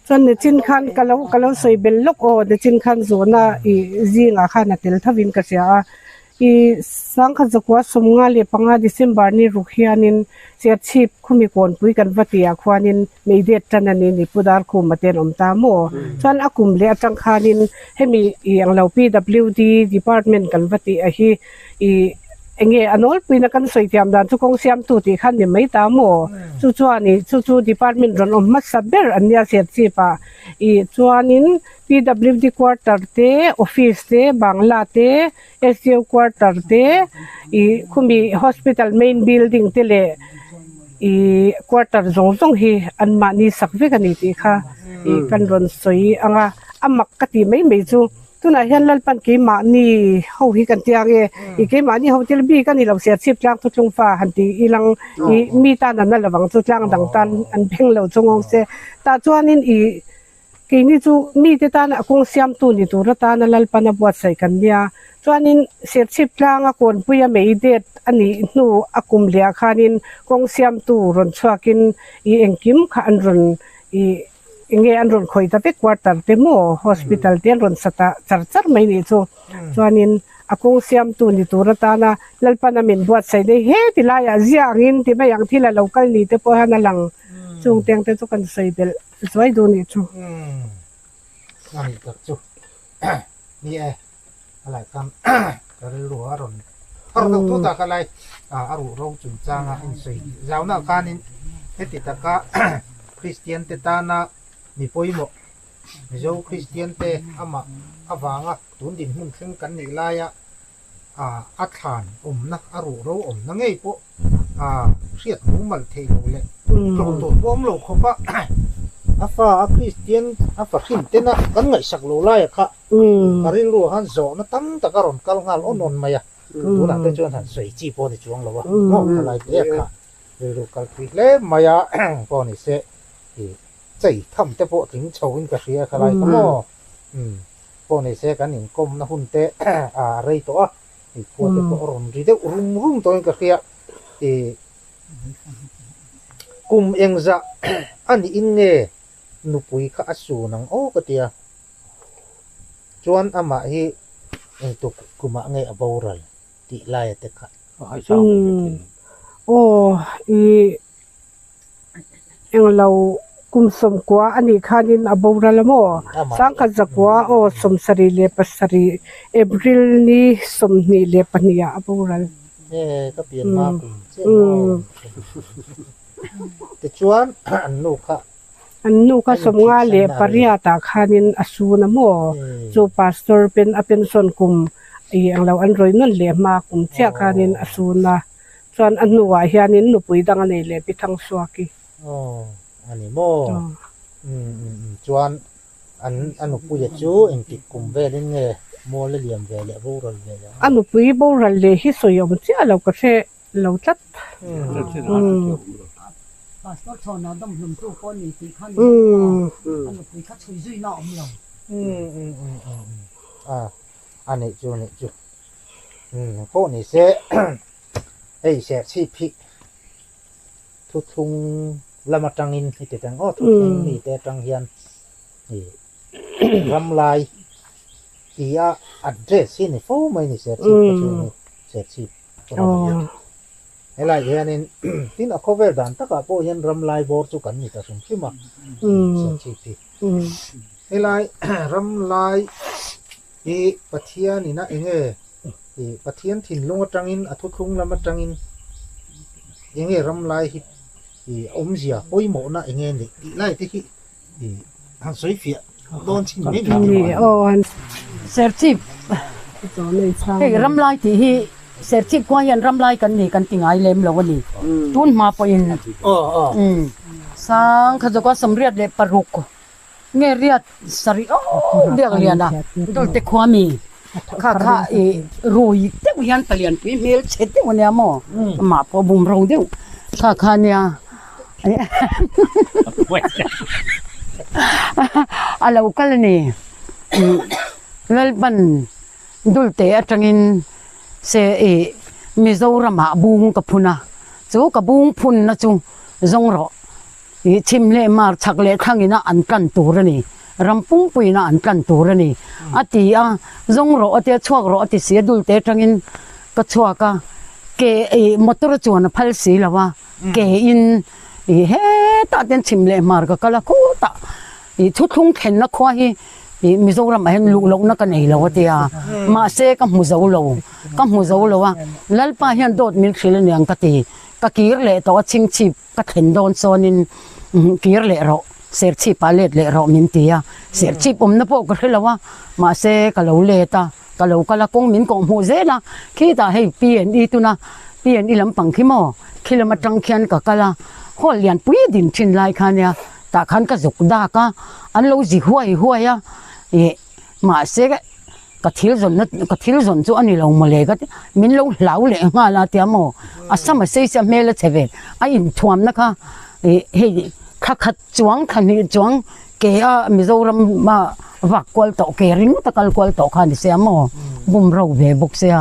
Chuan nichin khan ka lo ka lo sawi bel lawk aw nichin khan zawhna ih zingah khan a tel thovin ka hria a. I sangkhat zakua 55 December ni ruk hianin Serchhip khumi kawnpui kan va tihah khuanin meidet tan a ni ni Pu Darkhuma te an awm ta maw? Chuan a kum leh atang khanin hemi i englo PWD department kan va tih a hi i enge a nawlpuina kan sawi thiam dan chu kawng siamtu tih khan ni mai ta maw? Chu chuan i chu chu department rawn awm hmasa ber an nia Serchhip ah i chuanin PWD quarter te office te bangla te SDO quarter te ih khumi hospital main building te leh ih quarter zawng zawng hi anmahni sak vek a ni tih kha ih kan rawn sawi ang a a mak ka tih mai mai chu tunah hian Lalpan keimahni ho hi kan tia nge ih keimahni ho thil bik a ni lo Serchhip tlang thuthlung fa han tih ilang ih mi tan an la lovang chu tlang dang tan an beng lo chu ngawng se tah chuanin ih. Keini chu mite tana a kawng siamtu ni tur atana Lalpan a buatsaih kan nia. Chuanin Serchhip tlanga kawnpuia mei det a nih hnu a kum lehah khanin kawng siamtu rawn chhuakin i engkim kha an rawn i enge an rawn khawih ta vek quarter te maw hospital te an rawn sa ta char char mai nih chu. Chuanin a kawng siamtu ni tur atana Lalpan a min buatsaih daih he ti laiah zia angin ti mai ang thil a lo kal ni te pawh hian a lang chung teng te chu kan sawi belh. Zuai duh nih chu. Umm a nih tak chu ni e a lai khan ka rilru a rawn thar deuh thut a ka lai a ruh ro chung changa a insawi zauna khanin heti taka Kristian te tana mi pawimawh Mizo Kristian te amah avanga tun dinhmun thleng kan nih laia a thlan awmna a ruh ro awmna ngei pawh a hriat mumal theih loh leh tlawh tur pawh awm lo khawp a, a fa a Kristian a fa hrim tena kan ngaihsak lo laia kha ka rilru ah khan zawhna tam tak a rawn kal nghal awn awn mai a, tunah te chuan han sawi chi pawh a ni chuang lo a, maw khalai te kha rilru kal pui hle mai a pawh ni se ih chei tham te pawh tling chho in ka hria khalai kha maw umm pawh ni se kan inkawmna hun te a rei tawh a. Hei khua te pawh a rawn ri deuh rum rum tawhin ka hria ih kum engzah a nih in nge nupui kha a sun ang aw ka tia chuan amah hi engtuk kumah nge a boral tih laia te kha. Aw ih Englo kum 90 a nih khanin a boral a maw? 1009 aw 77 April ni 22 ah a boral. E ka pian hma kum chiah maw? Tichuan an nu kha. An nu kha 58 ah khanin a sun a maw? Chu pastor pen a pension kum i englo an rawih nawn leh hma kum chiah khanin a sun a. Chuan a hnuah hianin nupui dang a nei leh Pi Thangsuaki. Aw, a ni maw? Umm umm chuan an a nupuia chu engtik kum velin nge mual a liam ve leh boral ve leh ang? A nupui boral leh hi sawi awm chiah lo ka hre lo tlat. Pastor Chhawna dawm hlumtu pawh a ni tih kha ni lo maw? A nupui kha chhui zuina a awm lo. Umm umm umm a a nih chu nih chu. Umm pawh ni se hei serchhip hi thuthlung lam atangin heti tang aw thuthlung mite atang hian ih ramlai tia address hi ni fo mai ni serchhip kha chu ni serchhip helai hianin tin a khawvel dan takah pawh hian ramlai bawr chu kan ni ta hrim hrim a serchhip hi helai ramlai Hi Pathian ina enge ih Pathian thinlung atangin a thuthlung lam atangin enge ram lai hi I awmzia pawimawhna eng nge nih tih lai te hi i han sawi fiah dawn chin mai mai ni. Serchhip hei ramlai tih hi Serchhip khua hian ramlai kan ni kan ti ngai lem lo a ni. Tun hma pawhin sang kha zawka 86 nge riat sarih aw biak lian a Dulte khua mi kha kha i rui deuh hian palianpui hmel chhe deuh ania maw amah pawh bum ro deuh kha kha nia a lo kal a ni Lalpan Dulte atangin se i Mizoramah bung ka phun a chu ka bung phunna chu zawng rawh. I chhim leh mar chhak leh thlang ina an tlan tur a ni, ram pumpuiin ina an tlan tur a ni, a ti a, zawng rawh a tia, chhuak rawh a ti si a, dulte atangin ka chhuak a, ke i motor a chuan a phal si lo a, ke in i hetah ten chhim leh mar ka kal a, khutah i thuthlung thlenna khua hi i Mizoram ah hian luh lohna ka nei lo a tia, mahse ka hmu zo lo, ka hmu zo lo a, Lalpa hian dawt min hrilh aniang ka ti, ka kir leh tawh a chhingchhip. Ka thlen dawn chuanin kir leh rawh, serchhip ah let leh rawh min ti a, serchhip awmna pawh ka hre lo a, mahse ka lo let a, ka lo kal a, kawng min kawh hmuh zel a, khitah hei PNE tuna PNE lampang khi maw, khi lam atang khian ka kal a, hall lianpui din thin lai kha nia, tah khan ka zuk dak a, an lo zi huai huai a, ih mahse Ka thil zawnna ka thil zawn chu a ni lo mawle ka ti min lo hlau leh nghal a tia maw a sam a sei sia hmel a chhe ve a inthuamna kha ih hei thla khat chuang thla hnih chuang ke a Mizoram a vak kual tawh ke ringawt a kal kual tawh kha a ni sia maw bumro ve bawk sia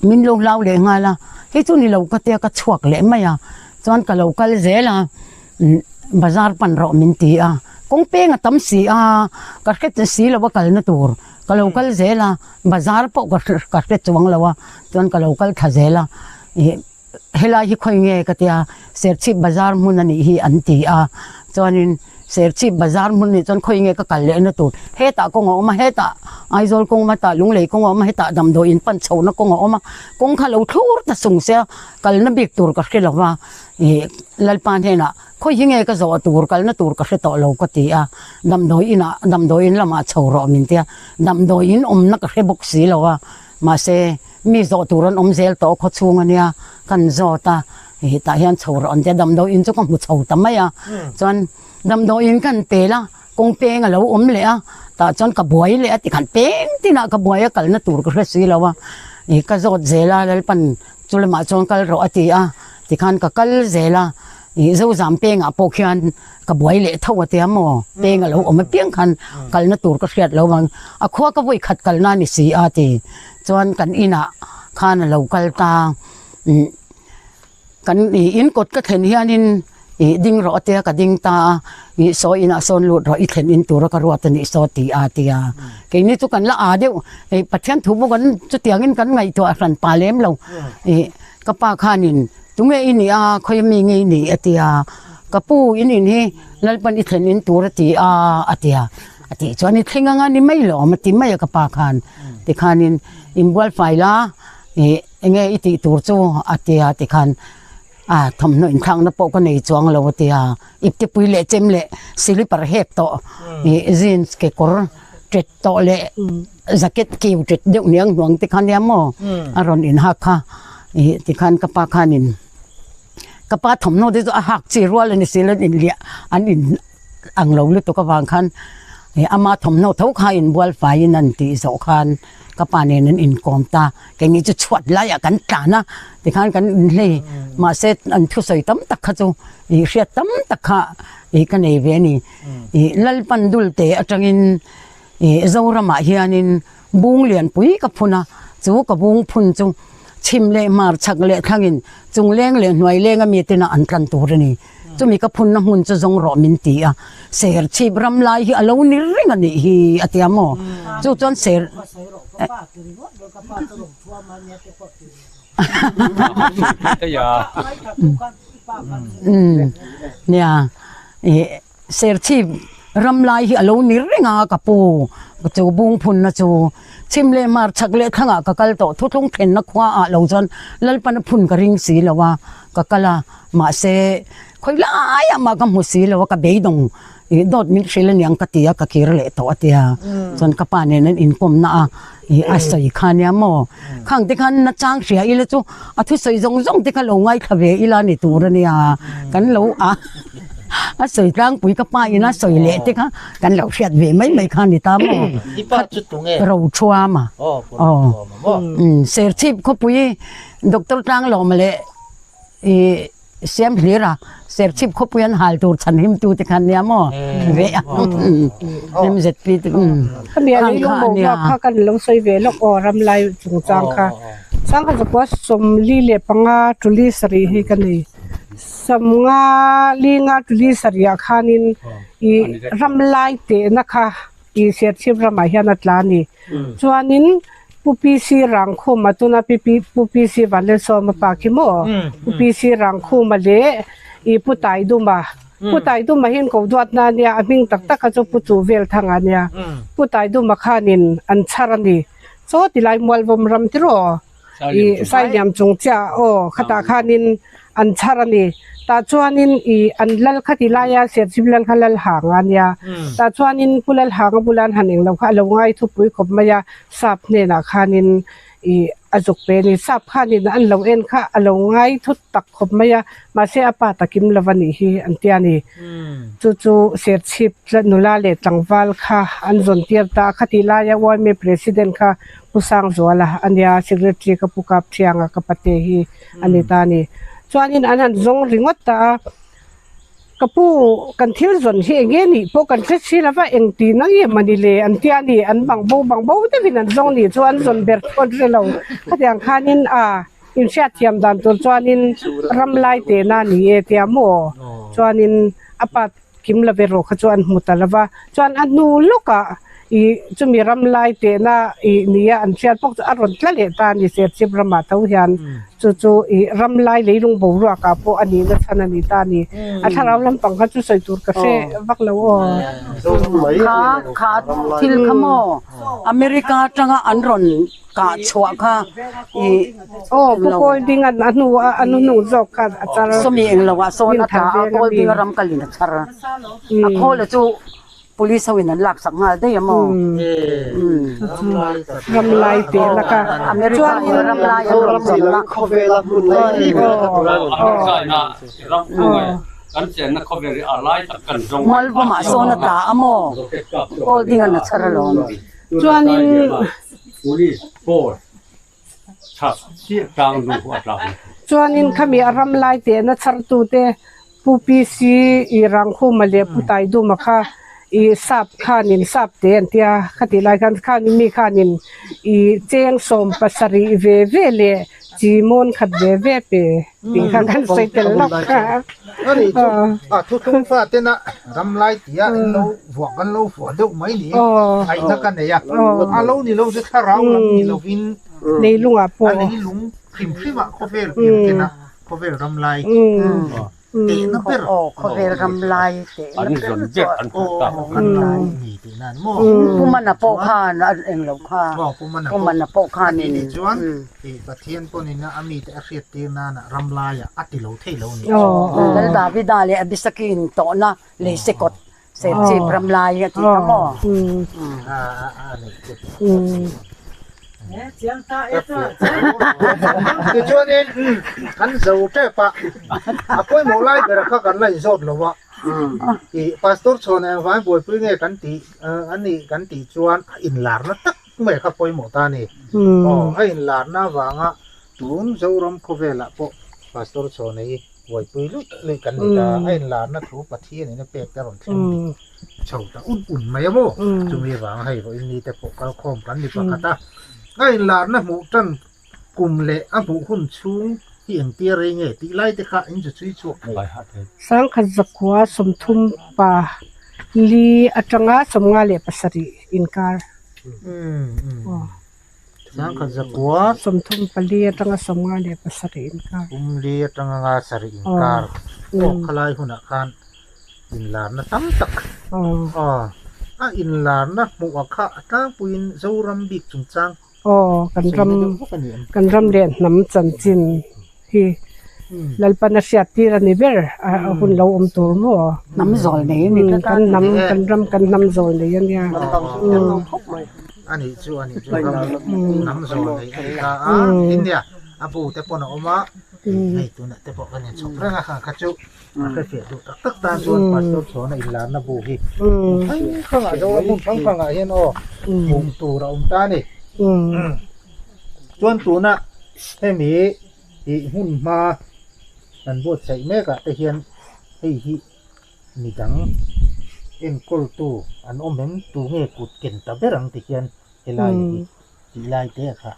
min lo hlau leh nghal a hei chu ni lo ka tia ka chhuak leh mai a chuan ka lo kal zel a. Bazar pan rawh min ti a, kawng peng a tam si a, ka hre si lo a kalna tur, ka lo kal zel a, bazar pawh ka ka hre chuang lo a, chuan ka lo kal thla zel a, ih helai hi khawi nge ka tia Serchhip bazar hmun a nih hi an ti a, chuanin Serchhip bazar hmun nih chuan khawi nge ka kal lehna tur, hetah kawng a awm a, hetah Aizawl kawng a awm a, hetah Lunglei kawng a awm a, hetah damdawi in pan chhohna kawng a awm a, kawng kha lo thlur ta sung sia kalna bik tur ka hre lo va. Ih Lalpa hnenah khawi hi nge ka zawh tur kalna tur ka hre tawh lo ka ti a, damdawi inah damdawi in lamah chho rawh min ti a, damdawi in awmna ka hre bawk si lo a, mahse mi zawh tur an awm zel tawh khaw chhung a nia kan zawt a, ih tah hian chho rawh an ti a, damdawi in chu ka hmu chho ta mai a, chuan damdawi in kan pel a, kawng peng a lo awm leh a, tah chuan ka buai leh a tikhan peng tinah ka buai a kalna tur ka hre si lo a, ih ka zawt zel a Lalpan Chu lamah chuan kal rawh a ti a, tikhan ka kal zel a, ih Zozam pengah pawh khian ka buai leh tho a tia maw, peng a lo awm apiang khan kalna tur ka hriat lo vang, a khua ka vawi khat kalna a ni si a ti chuan kan inah khan a lo kal ta, umm kan ih in kawt ka thlen hianin Ih ding rawh a tia ka ding ta a, ih saw inah sawn lut rawh i thlen in tura ka ruat a nih saw ti a tia. Keini chu kan la aa deuh, ih Pathian thu pawh kan chutiangin kan ngaihtuah hran pa lem lo. Ih ka pa khanin tunge i nih a, khawi mi nge i nih a tia, ka pu in in hi Lalpan i thlen in tur a ti a a tia. A tih chuan i thleng anga ni mai lawm a ti mai a ka pa khan. Tikhanin inbual fai la, ih enge i tih tur chu a tia tikhan. A thawmhnaw inthlakna pawh ka nei chuang lo a ti a, iptepui leh chem leh silipar hek tawh ih jeans kekawr ṭet tawh leh jacket kiu ṭet deuh hniang hnuang te kha nia maw a rawn inhak kha ih tikhan ka pa khanin ka pa thawmhnaw te chu a hak chi rual a ni si lo an inliah an in ang lo lutuk avang khan ih ama thawmhnaw tho kha inbual faiin an tih zawh khan. Ka pa nen an inkawm ta, keini chu chhuat laiah kan tlan a, tikhan kan inhlei, mahse an thusawi tam tak kha chu ih hriat tam tak kha ih ka nei ve a ni. Ih Lalpan Dulte atangin ih Zoramah hianin bung lianpui ka phun a, chu ka bung phun chu chhim leh hmar chhak leh thlangin chungleng leh hnuaileng a mitena an tlan tur a ni. Chumi ka phunna hmun chu zawng rawh min ti a, ser chhip ram lai hi a lo ni reng a nih hi a ti a maw? Chu chuan ser Nia, ih ser chhip ram lai hi a lo ni reng a ka pu. Chu bung phunna chu chhim leh hmar chhak leh thlangah ka kal tawh thuthlung thlenna khua ah lo chuan Lalpana phun ka ring si lo a, ka kal a, mahse khawi laiah mah ka hmu si lo a, ka beidawng ih dawt min hrilh aniang ka ti a, ka kir leh tawh a tia. Chuan ka pa nen an inkawmna a ih a sawi kha nia maw? Khang te khan nachang hria ila chu a thusawi zawng zawng te kha lo ngaithla ve ila ni tur ania, kan lo a. A sawi tlangpui ka pa in a sawi leh te kha kan lo hriat ve mai mai kha ni ta maw? I pa chu tunge? Rothuama. Aw, Pu Rothuama maw? Serchhip khawpui Doctor Tlanglawma leh i Siamhlira Serchhip khawpui an hal tur chhan him tu te kha nia maw? Ve a. MZP te Khami a leilung boruak kha kan lo sawi ve lawk aw ramlai chungchang kha. Sangkhat zakua 45 tuli sarih hi ka nei. Sawmnga linga tuli sarih khanin i ram lai tehna kha i Serchhip ramah hian a tla a ni. Chuanin Pu PC Rangkhuma tuna Pu PC Vanlalsawma pa khi maw Pu PC Rangkhuma leh i Pu Taiduma Pu Taiduma hi an ko duatna a nia a hming tak tak kha chu Pu Chuhvelthanga a nia. Pu Taiduma khanin an chhar a ni. Chaw tilai Mualvawm ram tiraw? I Sailiam chung chiah aw khatah khanin an chhar a ni. Tah chuanin i an lal kha ti laia Serchhip lal kha lal hang a nia. Tah chuanin Pu Lal Hanga bula an han englo kha a lo ngai thupui khawp mai a, sap hnenah khanin i a zuk pe a ni. Sap khanin an lo en kha a lo ngai thut tak khawp mai a, mahse a pa takim lo a nih hi an tia a ni. Chu chu Serchhip nula leh tlangval kha an zawn tir ta a, khatih laia yma President kha Pu Sangzuala a nia, Secretary ka Pu Kapthianga ka pate hi a ni ta a ni. Chuanin an han zawng ringawt ta a, Ka pu, kan thil zawn hi eng nge nih pawh kan hre si lova, eng tih na nge mawni le an tia a ni, an bang bo bang bo deuhin an zawng nih chu an zawn ber pawh an hre lo. Khatiang khanin a inhriatthiam dan tur chuanin ram lai tehna a ni e tia maw? Chuanin a pa Kim la ve rawh kha chu an hmu ta lo va, chuan a hnu lawkah ih chumi ram lai tehna ih nia an hriat bawk chu a rawn tla leh ta a ni Serchhip ramah tho hian chu chu ih ram lai leilung boruakah pawh a nihna chhan a ni ta a ni. A thlarau lampang kha chu sawi tur ka hre vak lo aw. Kha kha thil kha maw America atanga an rawn kah chhuah kha i Aw pu kawl ding an a hnu a a hnuhnung zawk kha a char. Sawmi eng lo ah sawn a tla a kawl ding a ram kal in a char a khawl a chu police ho in an lak sak nghal daih a maw ram lai te laka America in ram lai an rawn zawm na khawvel a hmun lai hi ber a tur a kan chenna khawvel hi a lai tak kan zawng Mualvawm ah sawn a tla a maw kawl ding an a char alawm. Chuanin Police force chhak chiah tlang nu khu a tlang. Chuanin khami a ram lai tehna chhartute Pu PC i Rangkhuma leh Pu Taiduma kha i sap khanin sap te an tia khatih lai khan khanin mi khanin i cheng 70 ve ve leh chi mawn khat ve ve pe tih kha kan sawi tel lawk kha. Ani chu a thuthlung fa tena ram lai tia in lo vuah kan lo vuah deuh mai ni ngaihna ka nei a, a lo ni lo chu thlarau lam ni lovin leilungah pawh a leilung hrim hrimah khawvel pian kena khawvel ram lai tehna ber aw khawvel ram lai tehna ber chu kan lai ni tihna ani maw Pu Mana pawh khan a eng lo kha Pu Mana pawh khanin chuan Pathian pawhin a mite a hriat tir nana ram laiah a ti lo thei lo ni. Lal Davida leh Abisaki in tawhna lei se kawt Serchhip ram lai a tih kha maw? Tichuanin kan zo tep a, a pawimawh lai ber kha kan la inzawt lo a, ih Pastor chhuan engvang buaipui nge kan tih a nih kan tih chuan a inlarna tak mai kha pawimawh ta a ni. Aw a inlarna avanga tun Zoram khawvelah pawh Pastor chhuan hi Buaipui luih luih kan ni ta, a inlarna thu Pathianin a pek te a rawn thleng dik chho ta un un mai a maw? Chumi avanga hei vawiin ni te pawh kalkhawm kan ni pakhat a, a inlarna hmuh tan kum leh a hmuh hun chhung hi engtia rei nge tih lai te kha in zu chhui chhuak ngei. Sangkhat zakua 30 pa li atanga 57 inkar. Sangkhat zakua. 34 atanga 57 inkar. Kum li atanga nga sarih inkar. Aw khalai hunah khan inlarna tam tak. Aw. A inlarna hmuh a kha a tlangpuiin Zoram bik chungchang Aw, kan ram sawina deuh vak a ni em? Kan ram leh hnam chanchin hi Lalpan a hriat tir a ni ber a hun lo awm tur maw? Hnam zawl nei a ni tlat a. Kan hnam, kan ram kan hnam zawl nei a nia. A nih chu, a nih chu ram hnam zawl nei a ni ta a, tin nia a bu te pawn a awm a, hei tunah te pawh kan inchhawp reng a, khang kha chu A hrefiah duh tak tak tan chuan Pastor Chhuana inlarna bu hi hmun hrang hrangah Zoram hmun hrang hrangah hian aw hmuh tur a awm ta a ni. Chuan tuna hemi ih hmun hma kan buatsaih mekah te hian hei hi midang enkawltu an awm em tunge kut ken ta ber ang ti hian helai hi Tih lai te kha.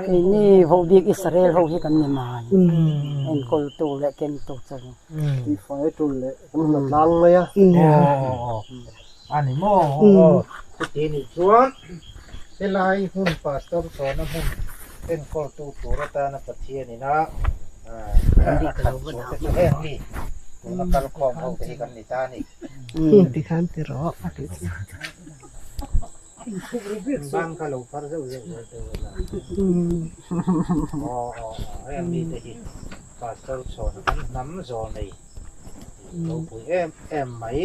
Keini vohbik Israel ho hi kan ni mai. Enkawltu leh kentu chu. Tihfai tul leh kan hna tlang mai a. Aw a ni maw aw chuti nih chuan helai hmun pastor chhawna hmun enkawltu tur atana Pathian ina a thlan chhuah te chu heng mi tuna kalkhawm ho te hi kan ni ta a ni. Tikhan ti rawh a tih chu. Bang kha lo phar zeuh zeuh zel teh ula. Aw aw aw heng mite hi pastor chhawn an hnam zawl nei ropui em em mai.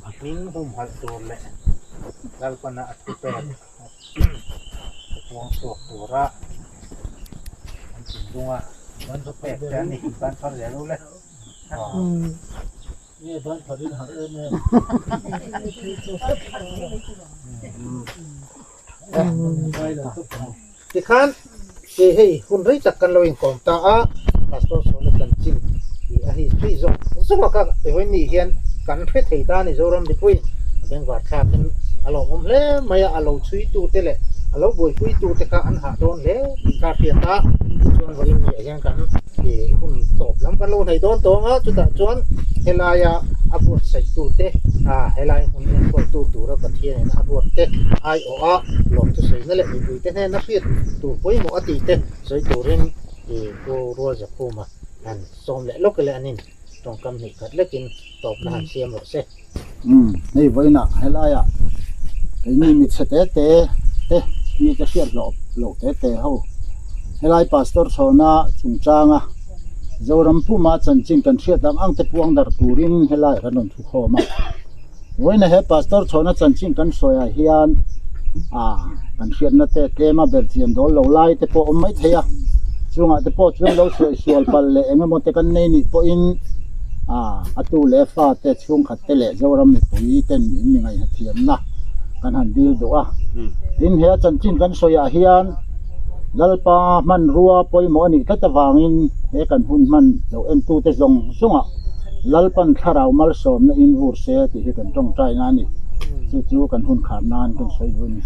Hming humhalh tur leh Lalpana a thu pek a puang chhuak tura an thinlunga an thu pek te an ni ban phar zel ule. Nge ban phat in harh em em. Tikhan kei hei hun rei tak kan lo inkawm ta a, Pastor Sawna chanchin tih a history zawng zawng a ka vawiin ni hian kan hre thei ta a ni Zoram mipuiin a bengvar thlakin a lawmawm hle mai a, a lo chhuitute leh a lo buaipuitute kha an hah dawn hle tih kha a hriat a, tichuan vawiin ni ah hian kan Ih hun tawp lam kan lo nei dawn tawng a, chutah chuan helaia a buatsaih-tute ah helai hmun enkawltu tura Pathianin a ruatte aiawh a lawmthusawiina leh mipuite hnena hriat tur pawimawh a tih te sawi turin ih Pu Rualzakhuma han sawm leh lawk leh anin tawngkam hnih khat lekin tawpna han siam rawh se. Umm hei vawiinah helaia keini mi chhe te te te mi te hriat loh loh te te ho helai pastor chhawna chungchanga Zoram puma chanchin kan hriat ang ang te puang darh turin helai kan rawn thu khawm a vawiinah he pastor chhawna chanchin kan sawiah hian ah kan hriatna te tlema ber chian dawl lo lai te pawh awm maithei a chungah te pawh chuan lo sawi sual palh leh eng emaw te kan nei nih pawhin ah a tu leh fa te chhungkhat te leh Zoram mipui ten in mi ngaihna thiamna kan han dil duh a tin he a chanchin kan sawi ah hian Lalpa hmanrua pawimawh a nih tlat avangin he kan hun hman lo entu te zawng zawng ah Lalpan thlarau malsawmna in vur se tih hi kan tawngtai na a ni chu chu kan hun khar nan kan sawi duh a ni.